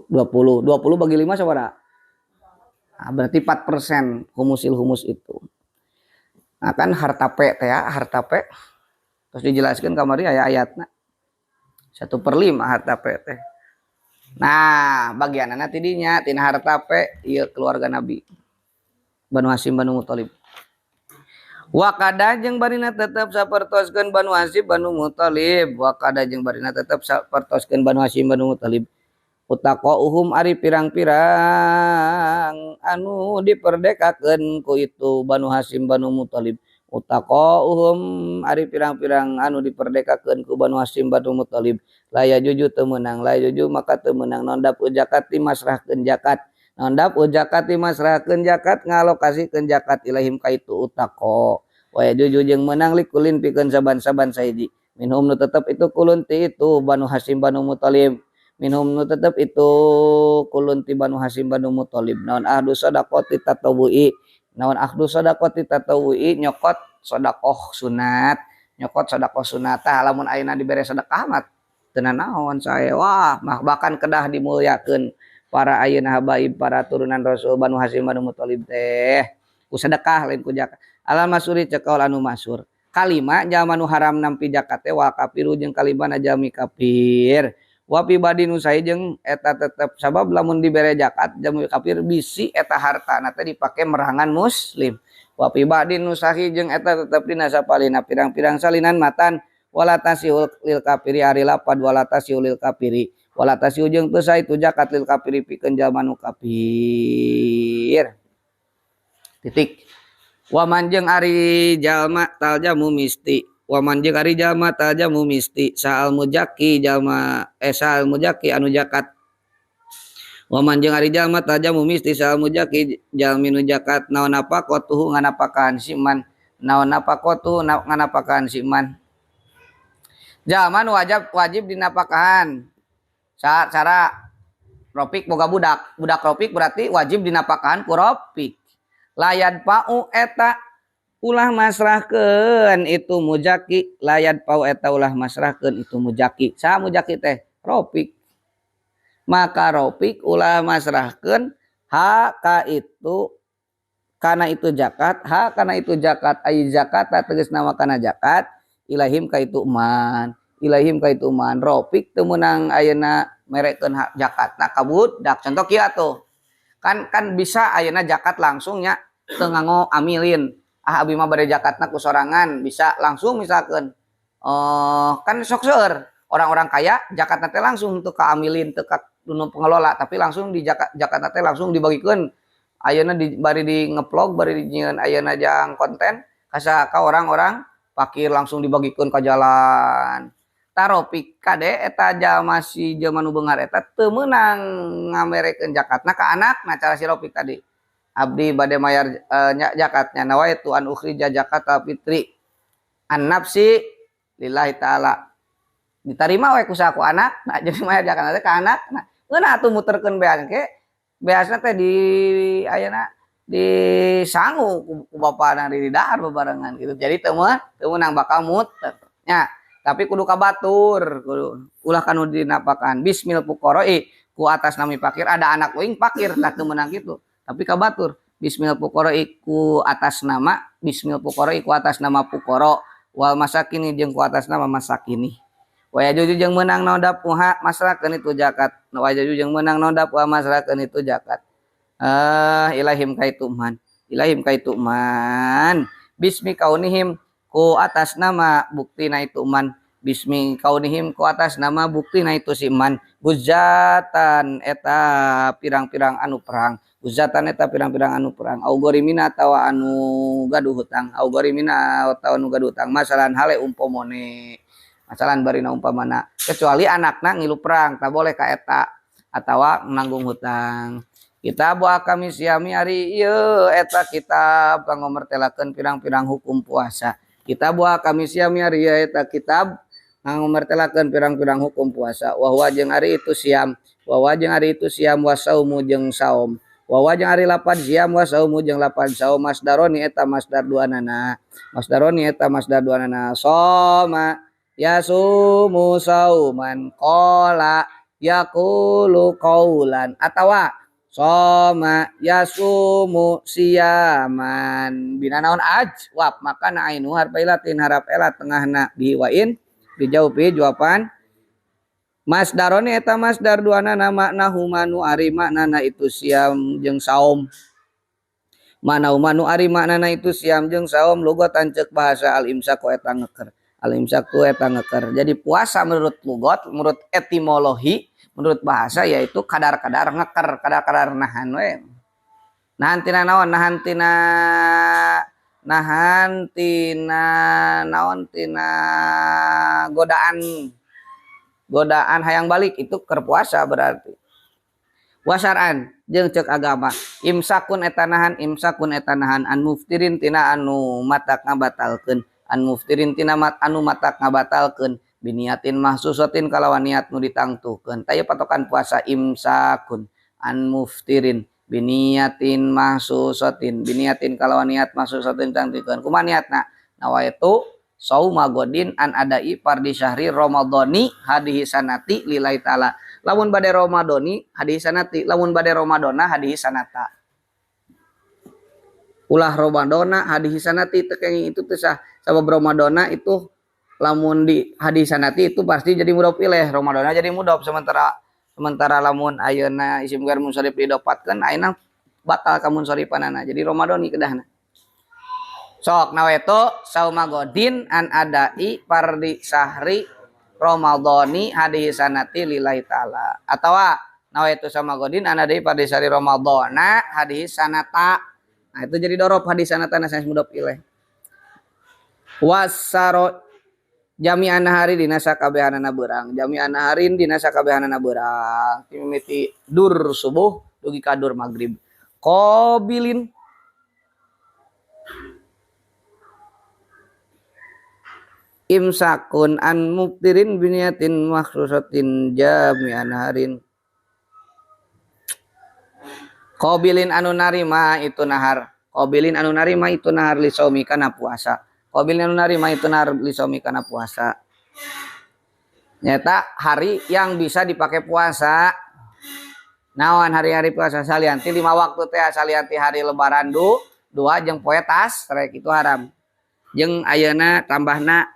20. 20 bagi 5 sabaraha? Nah, berarti 4% humusil humus itu. Nah, kan harta P teh ya, harta P. Terus dijelaskan kamari aya ayatna. 1/5 harta P teh. Nah, bagianana tidinya tina harta P ieu keluarga Nabi. Banu Hasyim Banu Muthalib. Wakada jeung barina tetep sapertoskeun Banu Hasyim Banu Muthalib. Wakada jeung barina tetep sapertoskeun Banu Hasyim Banu Muthalib. Utaqauhum ari pirang-pirang anu diperdekakeun ku itu Banu Hasyim Banu Muthalib. Utaqauhum ari pirang-pirang anu diperdekakeun ku Banu Hasyim Banu Muthalib. La yajuju teu meunang, la yajuju maka teu meunang naon dapu zakat dimasrahkeun zakat. Naon dapu zakat dimasrahkeun zakat ngalokasikeun zakat ilahim ka itu utaqo. Wa yajuju jeung meunang likulin pikeun saban-saban sahiji. Minhum nu tetep itu kulun ti itu Banu Hasyim Banu Muthalib. Minhum nu tetep itu kulun ti Banu Hasyim Banu Muthalib. Naon ahdu sadaqati tatawu'i. Naon ahdu sadaqati tatawu'i nyokot sedekah sunat, nyokot sedekah sunat. Tah lamun ayeuna dibere sedekah mah teu nanaon sae. Wah, mah bahkan kedah dimulyakeun Para ayeuna habaib, para turunan Rasul, Banu Hasyim, Banu Muthalib teh ku sedekah, lain ku zakat. Alal masyhuri, cek kaul anu masyhur. Kalima, jalma nu haram nampi zakat teh wal kafiru, jeung kalimana jalmi kafir. Wa fi ba'din nusakhi, jeung eta tetep, sabab lamun dibere zakat jalmi kafir bisi eta hartana teh dipake merangan muslim. Wa fi ba'din nusakhi, jeung eta tetep dina sapalina pirang-pirang salinan matan. Wala tasihul lil kafiri, ari lapad wala tasihul lil kafiri, wala tasihu, jeung teu sah itu zakat lil kafiri, pikeun jalma nu kafir. Titik. Waman, jeung ari jalma taljamu misti, waman, jeung ari jalma taljamu misti saal muzaki, jalma saal muzaki anu zakat. Waman, jeung ari jalma taljamu misti saal muzaki, jalmi nu zakat, naon nafaqatuhu, nganapakahan si man, naon nafaqatuhu, nganapakahan si man. Jalma nu wajib, wajib dinapakahan cara Ropik boga budak, budak Ropik berarti wajib dinapakahan ku Ropik. La yadfa'u, eta ulah masrahkeun itu muzaki, la yadfa'u, eta ulah masrahkeun itu muzaki. Saha muzaki teh? Ropik. Maka Ropik ulah masrahkeun ha ka itu, kana itu zakat, ha kana itu zakat, ai zakat tegas nama kana zakat, ilaihim ka itu man, ilaihim ka itu man. Ropik teu meunang ayeuna merekeun hak zakatna ka budak. Contoh kieu atuh, kan kan bisa ayeuna zakat langsung nya, teu nganggo amilin. Ah, abi mah bade zakatna ku sorangan, bisa langsung misalkan. Kan sok seueur orang-orang kaya zakatna teh langsung teu ka amilin, teu ka nu pengelola, tapi langsung di zakat, zakatna teh langsung dibagikeun. Ayeuna di bari di ngevlog, bari dijieun ayeuna jang konten kasa ka orang-orang fakir, langsung dibagikeun ka jalan. Tah, Ropik kade, eta jalma, si jelema nu beunghar eta teu meunang ngamerekeun zakatna ka anakna. Cara si Ropik tadi, abdi bade mayar nya zakatnya, nawaitu an ukhrija zakatal fitri an nafsi lillahi ta'ala, diterima we ku saku anak. Nah, jadi mayar zakatna teh ka anak. Nah, ngeunah atuh muterkeun beas ke, beasna teh di ayeuna disangu ku bapana, di dahar bebarengan gitu. Jadi teu meunang, bakal muter nya. Tapi kudu ka batur, kudu ulah kanu dinapakan bismil fuqara'i, ku atas nami fakir. Ada anak uing fakir, tah teu meunang kitu, tapi ka batur. Bismil fuqara'i, ku atas nama, bismil fuqara'i, ku atas nama fuqara, wal masakini, jeung ku atas nama masakini. Wa yajuzu, jeung meunang naon daf'uha, masrahkeun itu zakat, wa yajuzu, jeung meunang naon daf'uha, masrahkeun itu zakat, ilaihim ka itu man, ilaihim ka itu man, bismi kaunihim, ku atas nama buktina itu man, bismi kaunihim, ku atas nama buktina itu si man, guzatan, eta pirang-pirang anu perang, guzatan, eta pirang-pirang anu perang, au ghorimina, atawa anu gaduh hutang, au ghorimina, atawa anu gaduh hutang, masalan hale umpamane, masalan barina umpamana. Kecuali anakna ngilu perang, tak boleh ka eta, atawa nanggung hutang. Kitab ahkamis siyami, ari ieu eta kitab kanggo mertelakeun pirang-pirang hukum puasa. Kitab ahkamis siyami, ari ieu eta kitab kanggo mertelakeun pirang-pirang hukum puasa. Wa huwa, jeung ari itu siam, wa huwa, jeung ari itu siam, wa saumu, jeung saum, wa huwa, jeung ari lapad siam, wa saumu, jeung lapad saum, masdaroni, eta masdar duanana, masdaroni, eta masdar duanana. Soma yasumu sauman, qala yaqulu qaulan, atawa soma yasumu siyaman bina naon ajwaf, maka na ainu harfa illatin, harap elat tengahna, bihi wain bijaufi jawaban. Masdaroni, eta masdar duanana. Maknahuma, nu ari maknana itu siam jeung saum, maknahuma, nu ari maknana itu siam jeung saum, lugatan, ceuk bahasa, al imsaku, eta ngeker, al imsaku, eta ngeker. Jadi puasa menurut lugot, menurut etimologi, menurut bahasa, yaitu kadar-kadar ngeker, kadar-kadar nahan we. Nahan tina naon? Nahan tina, nahan tina naon? Tina godaan, godaan hayang balik, itu keur puasa berarti. Wa syar'an, jeung ceuk agama, imsakun, eta nahan, imsakun, eta nahan, an muftirin, tina anu matak ngabatalkeun, an muftirin, tina mat anu matak ngabatalkeun, biniatin mahsusatin, kalawan niat nu ditangtukeun. Taya patokan puasa, imsakun an muftirin biniatin mahsusatin, biniatin, kalawan niat, mahsusatin, tangtukeun. Kumaha niatna? Nawaitu sauma ghodin an adai fardi syahri ramadhani hadihi sanati lillahi ta'ala. Lamun bade Ramadhani hadhihi sanati, lamun bade Ramadhana hadhihi sanata. Ulah Ramadhana hadhihi sanati teu kenging itu teu sah. Sabab Ramadhana itu lamun di hadhihi sanati itu pasti jadi mudhof ilaih, Ramadhana jadi mudhof, sementara lamun ayeuna isim ghair munsharif didopatkeun ayeuna batal ka munsharifanana jadi Ramadhani kedahna. Sok nawaitu sauma godin an adai fardi sahri Ramadhani hadhihi sanati lillahi ta'ala. Atawa nawaitu sauma godin an adai fardi sahri Ramadhana hadhihi sanata. Nah itu jadi dorob hadhihi sanata sanes mudhof ilaih. Wasaro jami'an nahari dina sakabehanana beurang. Jami'an naharin dina sakabehanana beurang. Mimiti dur subuh dugi ka dur magrib. Qabilin imsakun an muftirin biniyatin makhsusatin jami'an harin. Qabilin anu narima itu nahar. Qabilin anu narima itu nahar li saumi kana puasa. Qabilin anu narima itu nahar li saumi kana puasa. Nyata hari yang bisa dipakai puasa. Naon hari-hari puasa salianti 5 waktu teh, salianti hari lebaran dua jeung poe tas rek itu haram. Jeung ayeuna tambahna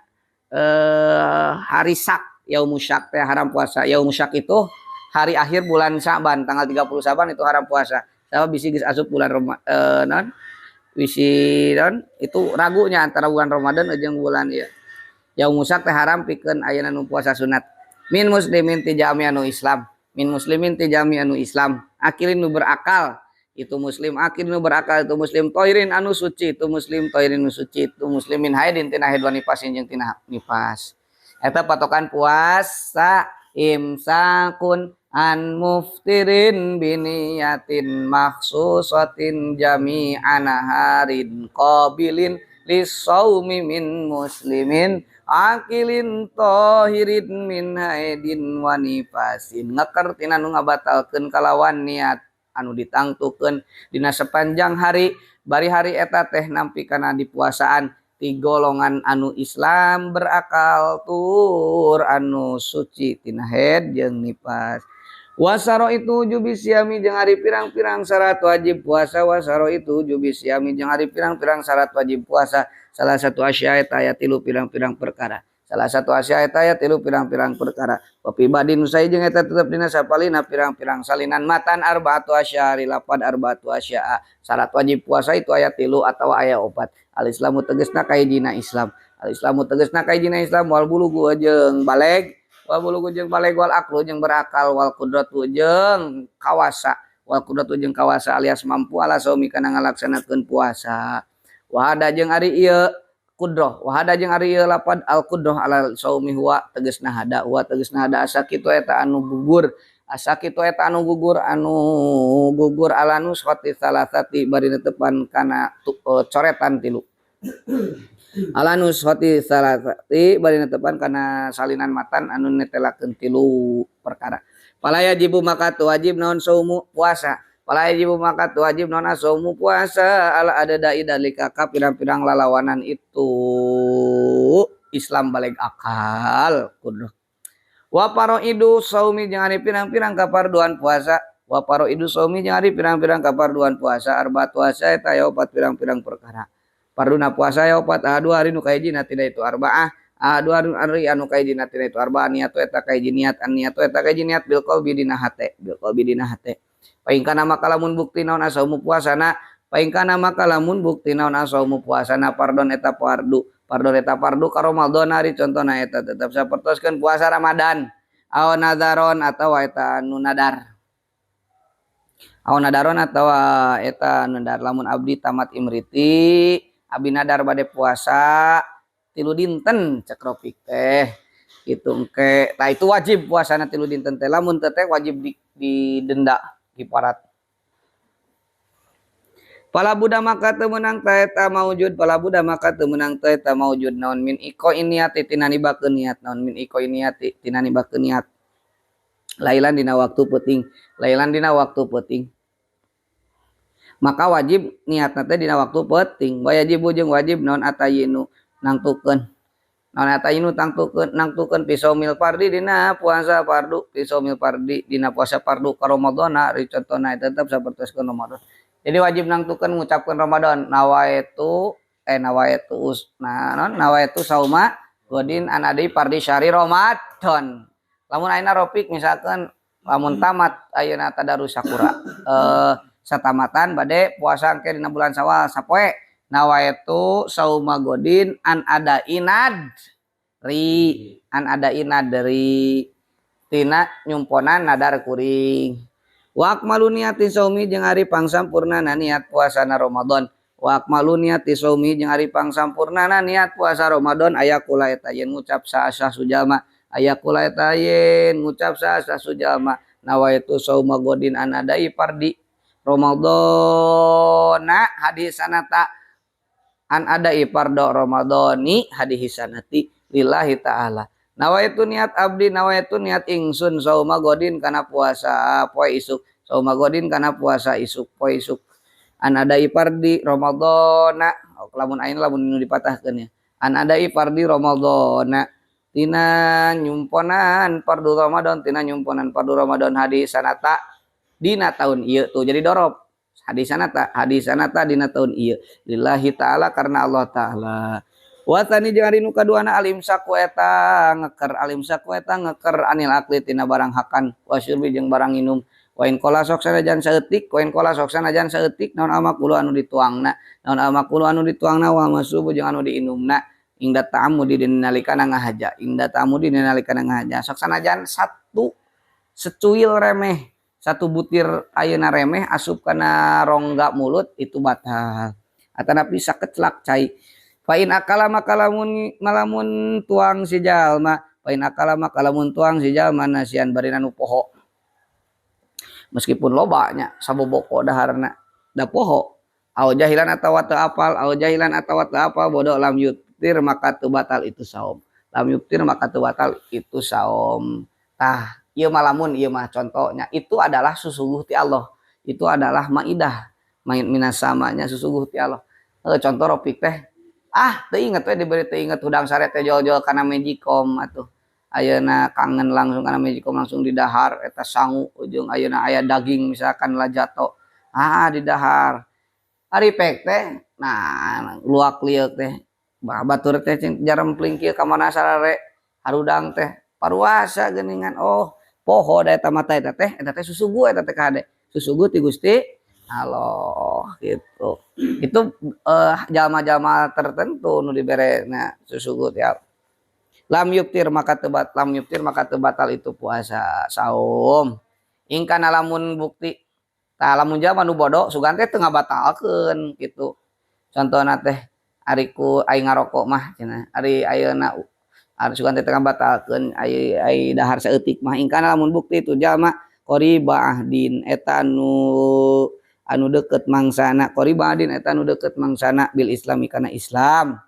hari sak, yaumus syak teh haram puasa. Yaumus syak itu hari akhir bulan Sya'ban, tanggal 30 Sya'ban itu haram puasa. Sabab bisi geus asup bulan non bisi non itu ragunya antara bulan Ramadan jeung bulan ieu. Yaumus syak teh haram pikeun ayeuna nu puasa sunat. Min muslimin ti jami anu Islam, min muslimin ti jami anu Islam, akilin nu berakal itu muslim, akil nu berakal itu muslim, toirin anu suci itu muslim, toirin nu suci itu muslimin haidin tina haid wa nifasin jeung tina nifas. Eta patokan puasa imsakun an muftirin biniyatin makhsusatin jami'an harin qabilin lisaumi min muslimin akilin tohirin min haidin wa nifasin. Ngeker tina nu ngabatalkeun kalawan niat anu ditangtukeun dina sepanjang hari, bari hari eta teh nampi kana dipuasaan ti golongan anu Islam berakal tur anu suci tina haid jeung nifas. Wasaro itu jubi siami jeung ari pirang-pirang syarat wajib puasa. Wasaro itu jubi siami jeung ari pirang-pirang syarat wajib puasa. Salah satu asya eta aya tilu pirang-pirang perkara. Salah satu asya eta aya tilu pirang-pirang perkara. Wa fi badin usai jeung eta tetep dina sapalina pirang-pirang salinan matan arbaatu asyari lapad arbaatu asyaa. Syarat wajib puasa itu aya tilu atawa aya opat. Al Islamu tegasna kahijina Islam. Al Islamu tegasna kahijina Islam wal bulugu jeung baleg, wal bulugu jeung baleg wal aqlu jeung berakal wal qudratu jeung kawasa, wal qudratu jeung kawasa alias mampu ala saumi kana ngalaksanakeun puasa. Wa hada jeung ari ieu kudroh, wa hada jeung ari ieu lapad al kudroh ala saumi huwa tegasna hada, huwa tegasna hada asa kitu eta anu gugur, asa kitu eta anu gugur, anu gugur ala nuskhati salasati bari netepan kana coretan tilu. Ala nuskhati salasati bari netepan kana salinan matan anu netelakeun tilu perkara. Fala yajibu maka tu wajib naon saumu puasa. Fala yajibu maka tu wajib naon saumu puasa ala adada idalika ka pirang-pirang lalawanan itu Islam baleg akal kudu. Wa faraidu saumi jeung ari pirang-pirang kaparduan puasa. Wa faraidu saumi jeung ari pirang-pirang kaparduan puasa arbaatu asa eta aya opat pirang-pirang perkara. Parduna puasa aya opat, a dua hari nu kahijina tina itu arbaah, a dua hari anu kahijina tina itu arbaah, niat eta kahiji niat, an niat eta kahiji niat bil qalbi dina hate, bil qalbi dina hate. Paingkana maka lamun bukti naon asaumu puasana, paingkana maka lamun bukti naon asaumu puasana pardon eta fardu, pardon eta fardu ka Ramadan hari contona eta tetep sapertoskeun puasa Ramadan, aw nadharon atawa eta anu nadar. Aw nadaron atawa eta anu nadar lamun abdi tamat imriti abdi nadar bade puasa 3 dinten cek Rofik teh itu engke. Tah itu wajib puasana 3 dinten teh, lamun teu teh wajib didenda kiparat. Pala buddha maka teu meunang ta eta maujud, pala buddha maka teu meunang ta eta maujud naon min iko iniati tina nibakeun niat, naon min iko iniati tina nibakeun niat. Lailan dina waktu peuting, lailan dina waktu peuting. Maka wajib niatna teh dina waktu peuting. Wajibu jeung wajib naon atayinu nangtukeun. Naon eta inu tangtukeun nangtukeun fi saumil fardi dina puasa fardu fi saumil fardi dina puasa fardu ka Ramadhana ari contona tetep sapertoskeun Ramadan. Jadi wajib nangtukeun ngucapkeun Ramadan nawaitu nawaitu nah non nawaitu sauma godin an adi fardi syahri Ramadan. Lamun ayeuna Rofik misalkan lamun tamat ayeuna tadarus sakura satamatan bade puasa engke dina bulan Syawal sapoe nawaitu sauma godin an ada inad ri an ada inad dari tina nyumponan nadar kuring. Wa akmalu niati saumi jeung ari pangsampurnana niat puasana Ramadan. Wa akmalu niati saumi jeung ari pangsampurnana niat puasa Ramadan aya kula eta yen ngucap saasah sujama aya kula eta yen ngucap saasah sujama nawaitu sauma godin an adai fardi Ramadana hadisanata an adai fardo Ramadani hadisanati lillahi ta'ala. Nawaitu niat abdi nawaitu niat ingsun sauma godin kana puasa poe isuk sauma godin kana puasa isuk poe isuk an adai fardi Ramadana lamun ayeuna lamun nu dipatahkeun ya an adai fardi Ramadana tina nyumponan fardu Ramadan tina nyumponan fardu Ramadan hadisanata dina tahun ieu tuh jadi dorob hadisanata dina tahun ieu lillahi ta'ala karena Allah ta'ala. Watani jeung ari nu kaduana alimsaku eta ngeker alimsaku eta ngeker anil akli tina barang hakan wasyurbi jeung barang minum wa in qala sok sanajan saeutik wa in qala sok sanajan saeutik naon amakulu anu dituangna naon amakulu anu dituangna wa masubu jeung anu diinumna ingda ta'amudi dina nalikana ngahaja ingda ta'amudi dina nalikana ngahaja sok sanajan satu secuil remeh satu butir ayeuna remeh asup kana rongga mulut itu batal atanapi sakeclak cai. Fa in akala maka lamun malamun tuang si jalma fa in akala maka lamun tuang si jalma nasian bari anu poho meskipun loba nya saboboko daharna da poho au jahilan atawa teu apal au jahilan atawa teu apal bodoh lam yuftir maka teu batal itu saum lam yuftir maka teu batal itu saum. Tah ieu mah lamun ieu mah contohnya itu adalah susuguh ti Allah itu adalah maidah main minasamanya susuguh ti Allah. Contoh Rofik teh ah teu inget we diberi teu inget hudang sare teh jol-jol kana magicom atuh ayeuna kangen langsung kana magicom langsung didahar eta sangu ujung ayeuna aya daging misalkan lajato ah didahar ari pek teh nah luak lieuk teh batur teh jarempling kieu ka mana sarare harudang teh paruasa geuningan oh poho da eta mata eta teh susugu eta teh kahade susugu ti Gusti Allah gitu. Itu jalma-jalma tertentu nu dibere na susugu ya. Lam yuftir maka tebat lam yuftir maka tebatal itu puasa saum. Ingkana lamun bukti tah lamun jalma nu bodoh sugan teh teu ngabatalkeun gitu. Contohna teh ari ku aing ngarokok mah cenah ari ayeuna ari sugan teh teu ngabatalkeun ai ai dahar saeutik mah ingkana lamun bukti itu jalma qoriba ahdin eta anu deket mangsana qoriba ahdin eta anu deket mangsana bil islami kana Islam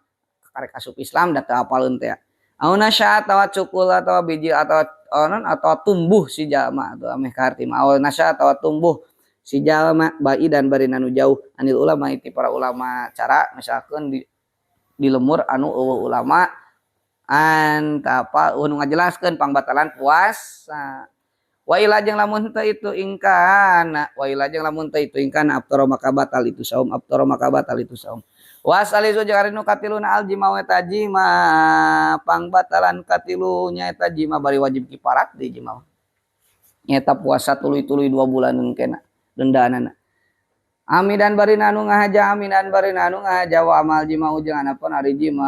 karek asup Islam da teu apaleun teh au nasya atawa cukul atawa biji atawa onon atawa tumbuh si jalma atuh ameh kaharti mah au nasya atawa tumbuh si jalma bai dan bari anu jauh anil ulama ti para ulama cara misalkeun di lemur anu eueuh ulama antapa nu ngajelaskeun pangbatalan puasa. Wa ila jeung lamun teu itu ingkana wa ila jeung lamun teu itu ingkana aftara maka batal itu saum aftara maka batal itu saum. Wasalisu jeung ari nu katiluna aljima wa tajima pangbatalan katilunya eta jima bari wajib kiparat di jima. Nyata puasa tuluy-tuluy 2 bulanan kena dendaanana. Amidan bari anu ngahaja amidan bari anu ngahaja wa amal jima jeung anapun ari jima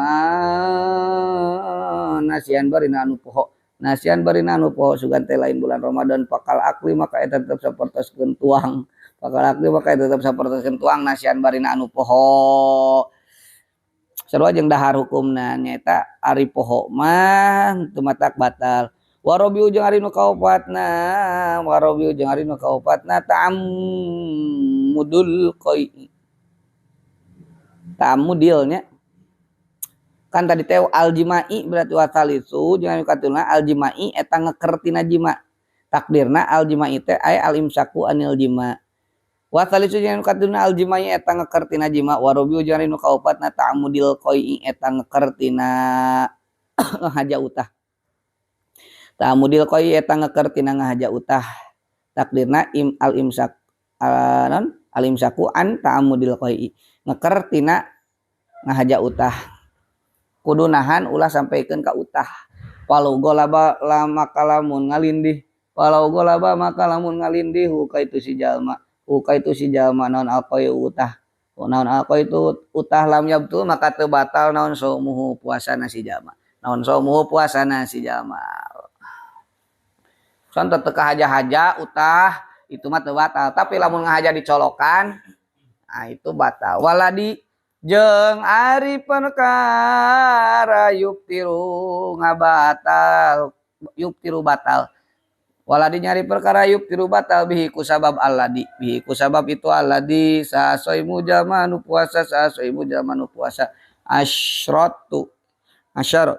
nasian bari anu poho nasian bari anu poho sugan teh lain bulan Ramadan pakal akli maka eta tetep sapertoskeun tuang pakal akli maka eta tetep sapertoskeun tuang nasian bari anu poho sarua jeung dahar hukumna nyaeta ari poho mah teu matak batal. Warobiu jeung ari nu kaopatna warobiu jeung ari nu kaopatna ta'ammudul qai ta'ammudilnya kan tadi teh aljimai berarti wasalisu jeung anu katiluna aljimai eta ngeker tina jima takdirna aljimai teh aya alimsaku anil jima wasalisu jeung anu katiluna aljimai eta ngeker tina jima warobiu jeung ari nu kaopatna ta'ammudil qai eta ngeker tina Ngahaja utah. Ta'amudil qai eta ngeker tina ngahaja utah. Takdirna im al imsak non al imsaku an ta'amudil qai. Ngeker tina ngahaja utah. Kudu nahan ulah sampaikeun ka utah. Walau golaba lama kalamun ngalindih. Walau golaba maka lamun ngalindih ka itu si jalma. Ka itu si jalma naon alqai utah. Naon alqai itu utah lam yabtu maka teu batal naon saumuhu puasana si jalma. Naon saumuhu puasana si jalma. Contoh teu kahaja-haja utah itu mah teu batal, tapi lamun ngahaja dicolokan nah itu batal. Waladi jeung ari perkara yuktiru ngabatal, yuktiru batal. Waladi nyari perkara yuktiru batal bihi ku sabab alladzi, bihi ku sabab itu alladzi sasoimu jalma nu puasa, sasoimu jalma nu puasa asyratu asyarat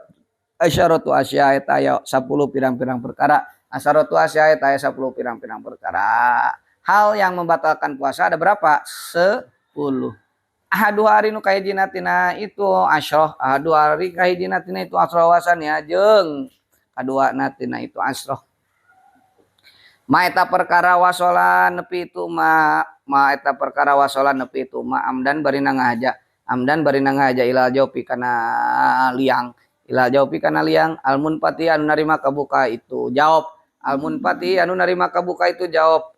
asyaratu asya eta aya 10 pirang-pirang perkara. Asyaratu asya eta aya 10 pirang-pirang perkara. Hal yang membatalkan puasa ada berapa? 10. Ahadu hari nu kahijina tina itu asyroh, ahadu hari kahijina tina itu asyroh wasania jeung kadua na tina itu asyroh. Ma eta perkara wasola nepi itu ma, ma eta perkara wasola nepi itu ma amdan barina ngahaja, amdan barina ngahaja ilal jaupi kana liang, ilal jaupi kana liang almun pati anu narima kabuka itu jawab, almun pati anu narima kabuka itu jawab.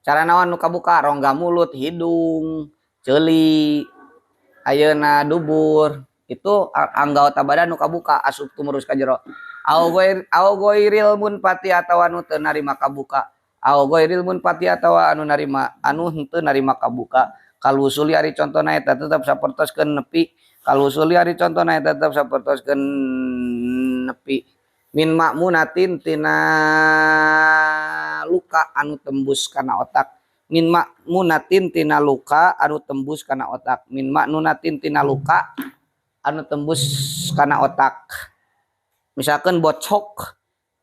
Cara naon nu kabuka? Rongga mulut, hidung, ceuli, ayeuna dubur, itu anggota badan nu kabuka asup tumurus ka jero. Au goir, au goiril munpati atawa anu teu narima kabuka. Au goiril munpati atawa anu narima anu henteu narima kabuka. Kalusuli ari contona eta tetep sapertoskeun nepi. Kalusuli ari contona eta tetep sapertoskeun nepi. Min makmunatin tina luka anu tembus kana otak. Min makmunatin tina luka anu tembus kana otak. Min maknunatin tina luka anu tembus kana otak. Misalkan bocok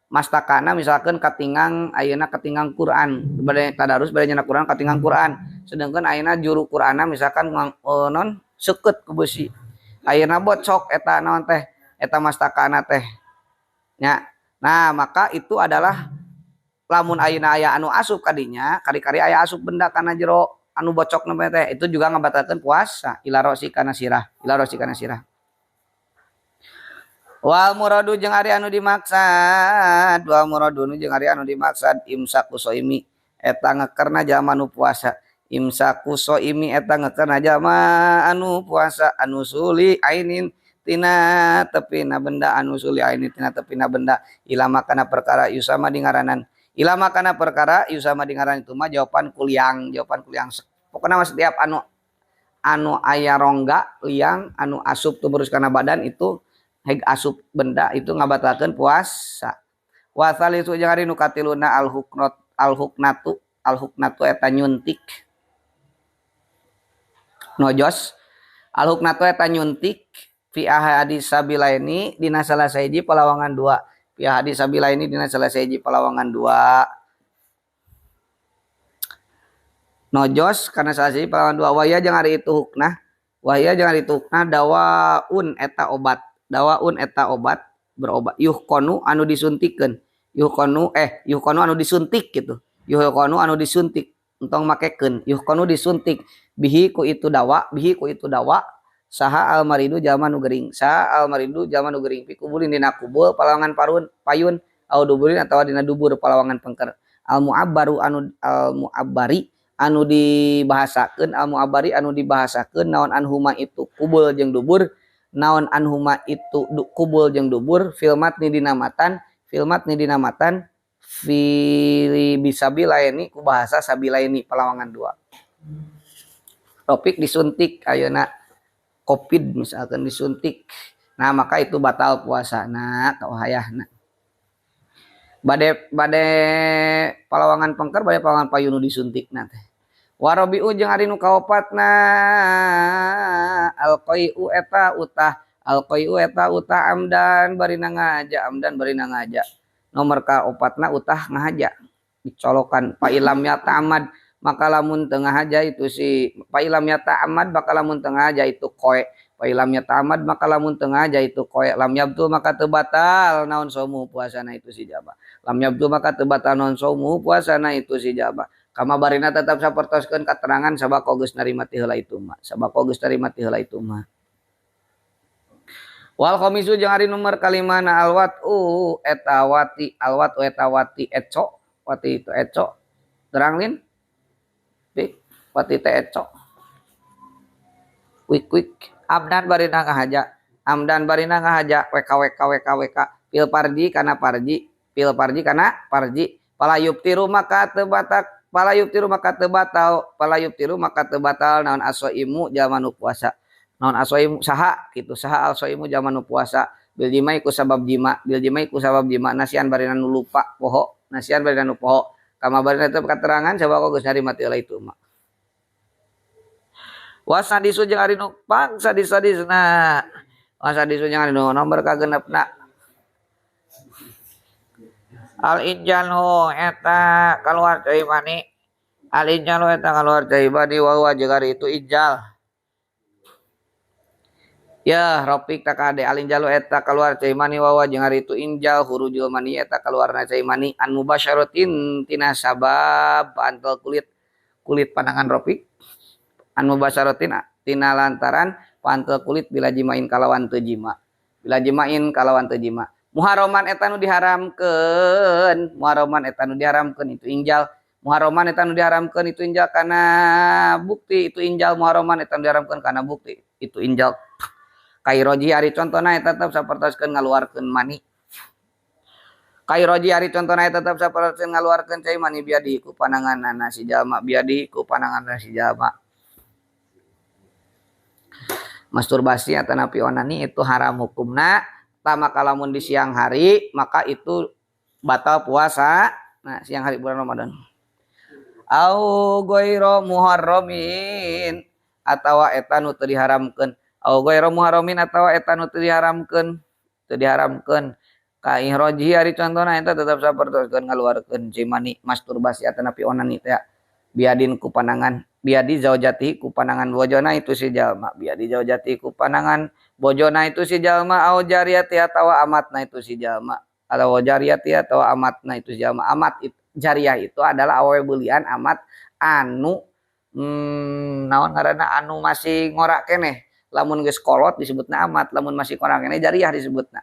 mastakana, misalkan katingang ayeuna katingang Quran, bade tadarus bade nyana Quran katingang Quran, sedangkan ayeuna juru Qur'anna misalkan non seukeut ku beusi, ayeuna bocok eta naon teh, eta mastakana teh nya. Nah maka itu adalah lamun ayeuna aya anu asup kadinya, kari-kari aya asup benda kana jero anu bocok na teh, itu juga ngabatalkeun puasa. Ila rosi kana sirah, ila rosi kana sirah. Wal muradu jeung ari anu dimaksad, wal muradu jeung ari anu dimaksad imsaku soimi eta ngekerna jalma nu puasa, imsaku soimi eta ngekerna jalma anu puasa anu suli ainin tina tepina benda, anu suli ainin tina tepina benda ilama kana perkara yusama dingaranan, ilama kana perkara yusama dingaranan itu mah jawaban kuliang, jawaban kuliang. Pokona mah setiap anu aya rongga liang anu asup tumurus kana badan itu heg asup benda itu ngabatalkeun puasa. Wa salisu jeung ari nu katiluna al huknat, al huknatu, al huknatu eta nyuntik. Nojos al huknatu eta nyuntik fi ahadi sabilaini dina salah sahiji palawangan dua. Fi ahadi sabilaini dina salah sahiji palawangan dua. Nojos kana salah sahiji palawangan dua. Waya jeung ari itu huknah, waya jeung ari itu huknah dawaun eta obat. Dawaun eta obat berobat yuhkonu anu disuntikeun, yuhkonu yuhkonu anu disuntik gitu, yuhkonu anu disuntik entong makekeun, yuhkonu disuntik bihi ku itu dawa, bihi ku itu dawa saha almaridu jalma nu gering, saha almaridu jalma nu gering fi kubulin dina kubul palawangan parun payun au duburin atawa dina dubur palawangan pengker. Al mu'abbaru anu al mu'abbari anu dibahasakeun, al mu'abbari anu dibahasakeun naon anhuma itu kubul jeung dubur, naon anhuma itu kubul jeung dubur filmat ni dinamatan, filmat ni dinamatan fi bisabilaini ku bahasa sabilaini palawangan dua. Topik disuntik ayeuna covid misalkan disuntik, nah maka itu batal puasa nah kauhayahna. Bade bade palawangan pengker bade palawangan payunu disuntik na teh. Warabiu jeung ari nu kaopatna alqai'u eta utah, alqai'u eta utah amdan barina ngahaja, amdan barina ngahaja. Nomor kaopatna utah ngahaja dicolokan fa ilam ya ta'amad maka lamun teu ngahaja itu si fa ilam ya ta'amad maka lamun teu ngahaja itu koe, Fa lam yatamad maka lamun teu ngaja itu koe lam yabtu maka teu batal naon saumu puasana itu si jalma. Lam yabtu maka teu batal naon saumu puasana itu si jalma. Kama barina tetap sapertoskeun katerangan sabako geus narima ti heula itu mah. Sabako geus narima ti heula itu mah. Wal khamisu jeung ari nomor kalimana alwatu eta wati alwatu eta wati eco wati itu eco terang lin pik wati teh eco wik wik amdan barina ngahaja amdan barina ngahaja wk wk wk wk pil parji kana parji pil parji kana parji pala yubtiru maka teu batak pala yubtiru maka teu batal pala yubtiru maka teu batal naon asoimu jalma nu puasa naon asoimu saha kitu saha alsoimu jalma nu puasa bil jimai ku sabab jima bil jimai ku sabab jima nasian barina nu lupa poho nasian barina nu poho kama barina teu katerangan sabab geus narima ti heula itu mah. Wasadisu jeung ari nu pang sadis-sadisna wasadisu jeung ari nu nomor kagenepna al injalu eta kaluar cai mani al injalu eta kaluar cai mani wa huwa jeung ari itu injal ya ropik tak kade al injalu eta kaluar cai mani wa huwa jeung ari itu injal hurujul mani eta kaluarna cai mani an mubasyaratin tina sabab pantel kulit kulit pandangan ropik an mubasyaratin tina lantaran pantel kulit bila jimain kalawan teu jima bila jimain kalawan teu jima muharraman eta nu diharamkeun muharraman eta nu diharamkeun itu injal muharraman eta nu diharamkeun itu injal kana bukti itu injal muharraman eta nu diharamkeun kana bukti itu injal kairoji ari contona eta tetep sapertoskeun ngaluarkeun mani kairoji ari contona eta tetep sapertoskeun ngaluarkeun cai mani biadi ku pananganna si jalma biadi ku pananganna si jalma. Masturbasi atau napi onani itu haram hukumna tama kalamun di siang hari maka itu batal puasa. Nah siang hari bulan Ramadan au ghairu muharramin atawa eta nu teu diharamkeun au ghairu muharramin atawa eta nu teu diharamkeun teu diharamkeun ka ihroji ari contona eta tetep sapertoskeun ngaluarkeun cimani masturbasi atau napi onani teh biadin ku panangan biadi zaujati ku panangan bojona itu si jalma biadi zaujati ku panangan bojona itu si jalma au jariyati atawa amatna itu si jalma atau jariyati atawa amatna itu si jalma amat jariyah itu adalah awewe beulian amat anu naon ngaranna anu masih ngorak keneh lamun geus kolot disebutna amat lamun masih ngorak keneh jariyah disebutna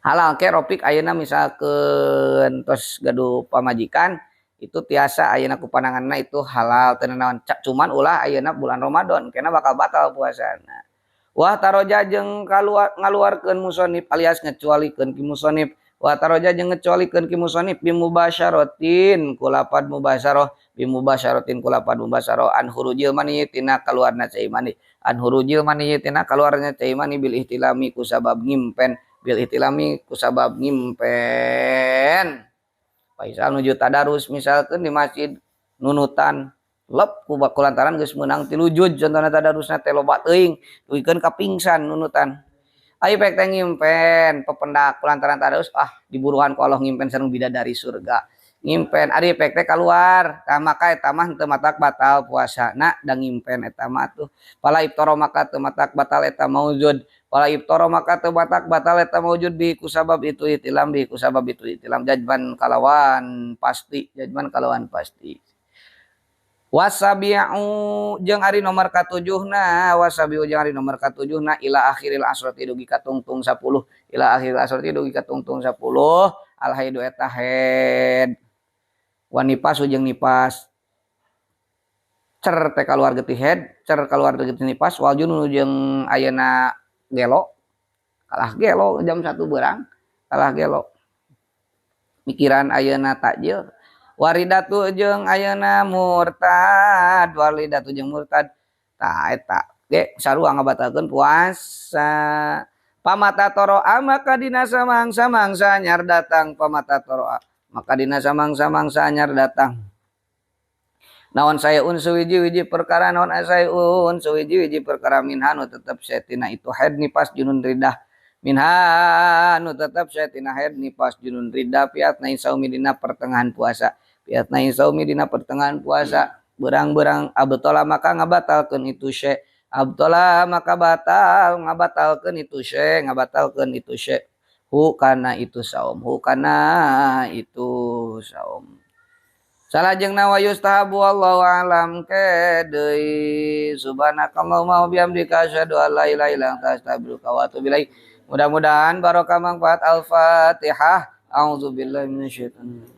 halal ke ropik ayeuna misalkeun tos gaduh pamajikan itu tiasa ayeuna ku pananganna itu halal teu naon cuman ulah ayeuna bulan Ramadan kena bakal batal puasana. Wah taroja jeung kaluar ngaluarkeun musonib alias ngecualikeun ki musonib wah taroja jeung ngecualikeun ki musonib bi mubasyaratin kulapad mubasyarah bi mubasyaratin kulapad mubasyarah an hurujil mani tina kaluarna cai mani an hurujil mani tina kaluarna cai mani bil ihtilami ku sabab ngimpen bil ihtilami ku sabab ngimpen. Faisal nuju tadarus misalkan di masjid nunutan lep ku lantaran geus meunang 3 juz contohna tadarusna teh loba teuing dugikeun ka pingsan nunutan ayo pek teh ngimpen pependak ku lantaran tadarus ah diburuhan ku Allah ngimpen sareng bidadari surga ngimpen ari pek teh kaluar tah maka eta mah teu matak batal puasana da ngimpen eta mah tuh pala iftara maka teu matak batal eta maujud pala iftara maka teu matak batal eta maujud bi kusabab itu itilam bi kusabab itu itilam jajban kalawan pasti jajban kalawan pasti wasabi'u jeung ari nomor katujuhna wasabi'u jeung ari nomor katujuhna ila akhiril asrati dugi ka tungtung 10 ila akhiril asrati dugi ka tungtung 10 al haidu eta haid wanipasu jeung nipas cer teh kaluar getih head cer kaluar getih nipas wal junun jeung ayeuna gelo kalah gelo jam 1 beurang kalah gelo mikiran ayeuna takjil waridatu jeung ayeuna murtad waridatu jeung murtad tah eta ge sarua ngabatalkeun puasa pamata toroa maka dina samangsa-mangsa anyar datang pamata toroa maka dina samangsa-mangsa anyar datang naon saeun suwiji-wiji perkara naon saeun suwiji-wiji perkara minha nu tetep saetina itu haid nipas junun ridah minha nu tetep saetina haid nipas junun ridah piatna saumi dina pertengahan puasa piatna saumi dina pertengahan puasa berang-berang abtola maka ngabatalkeun itu syai Abtala maka batal ngabatalkeun itu syai, ngabatalkeun itu syai hu kana itu saum, hu kana itu saum. Salajengna wa yustahabu, wallahu alam ke deui. Subhanakallahumma wa bihamdika, asyhadu an la ilaha illa anta, astaghfiruka wa atubu ilaik. Mudah-mudahan barokah, manfaat. Al-Fatihah. A'udzubillahi minasyaitonir.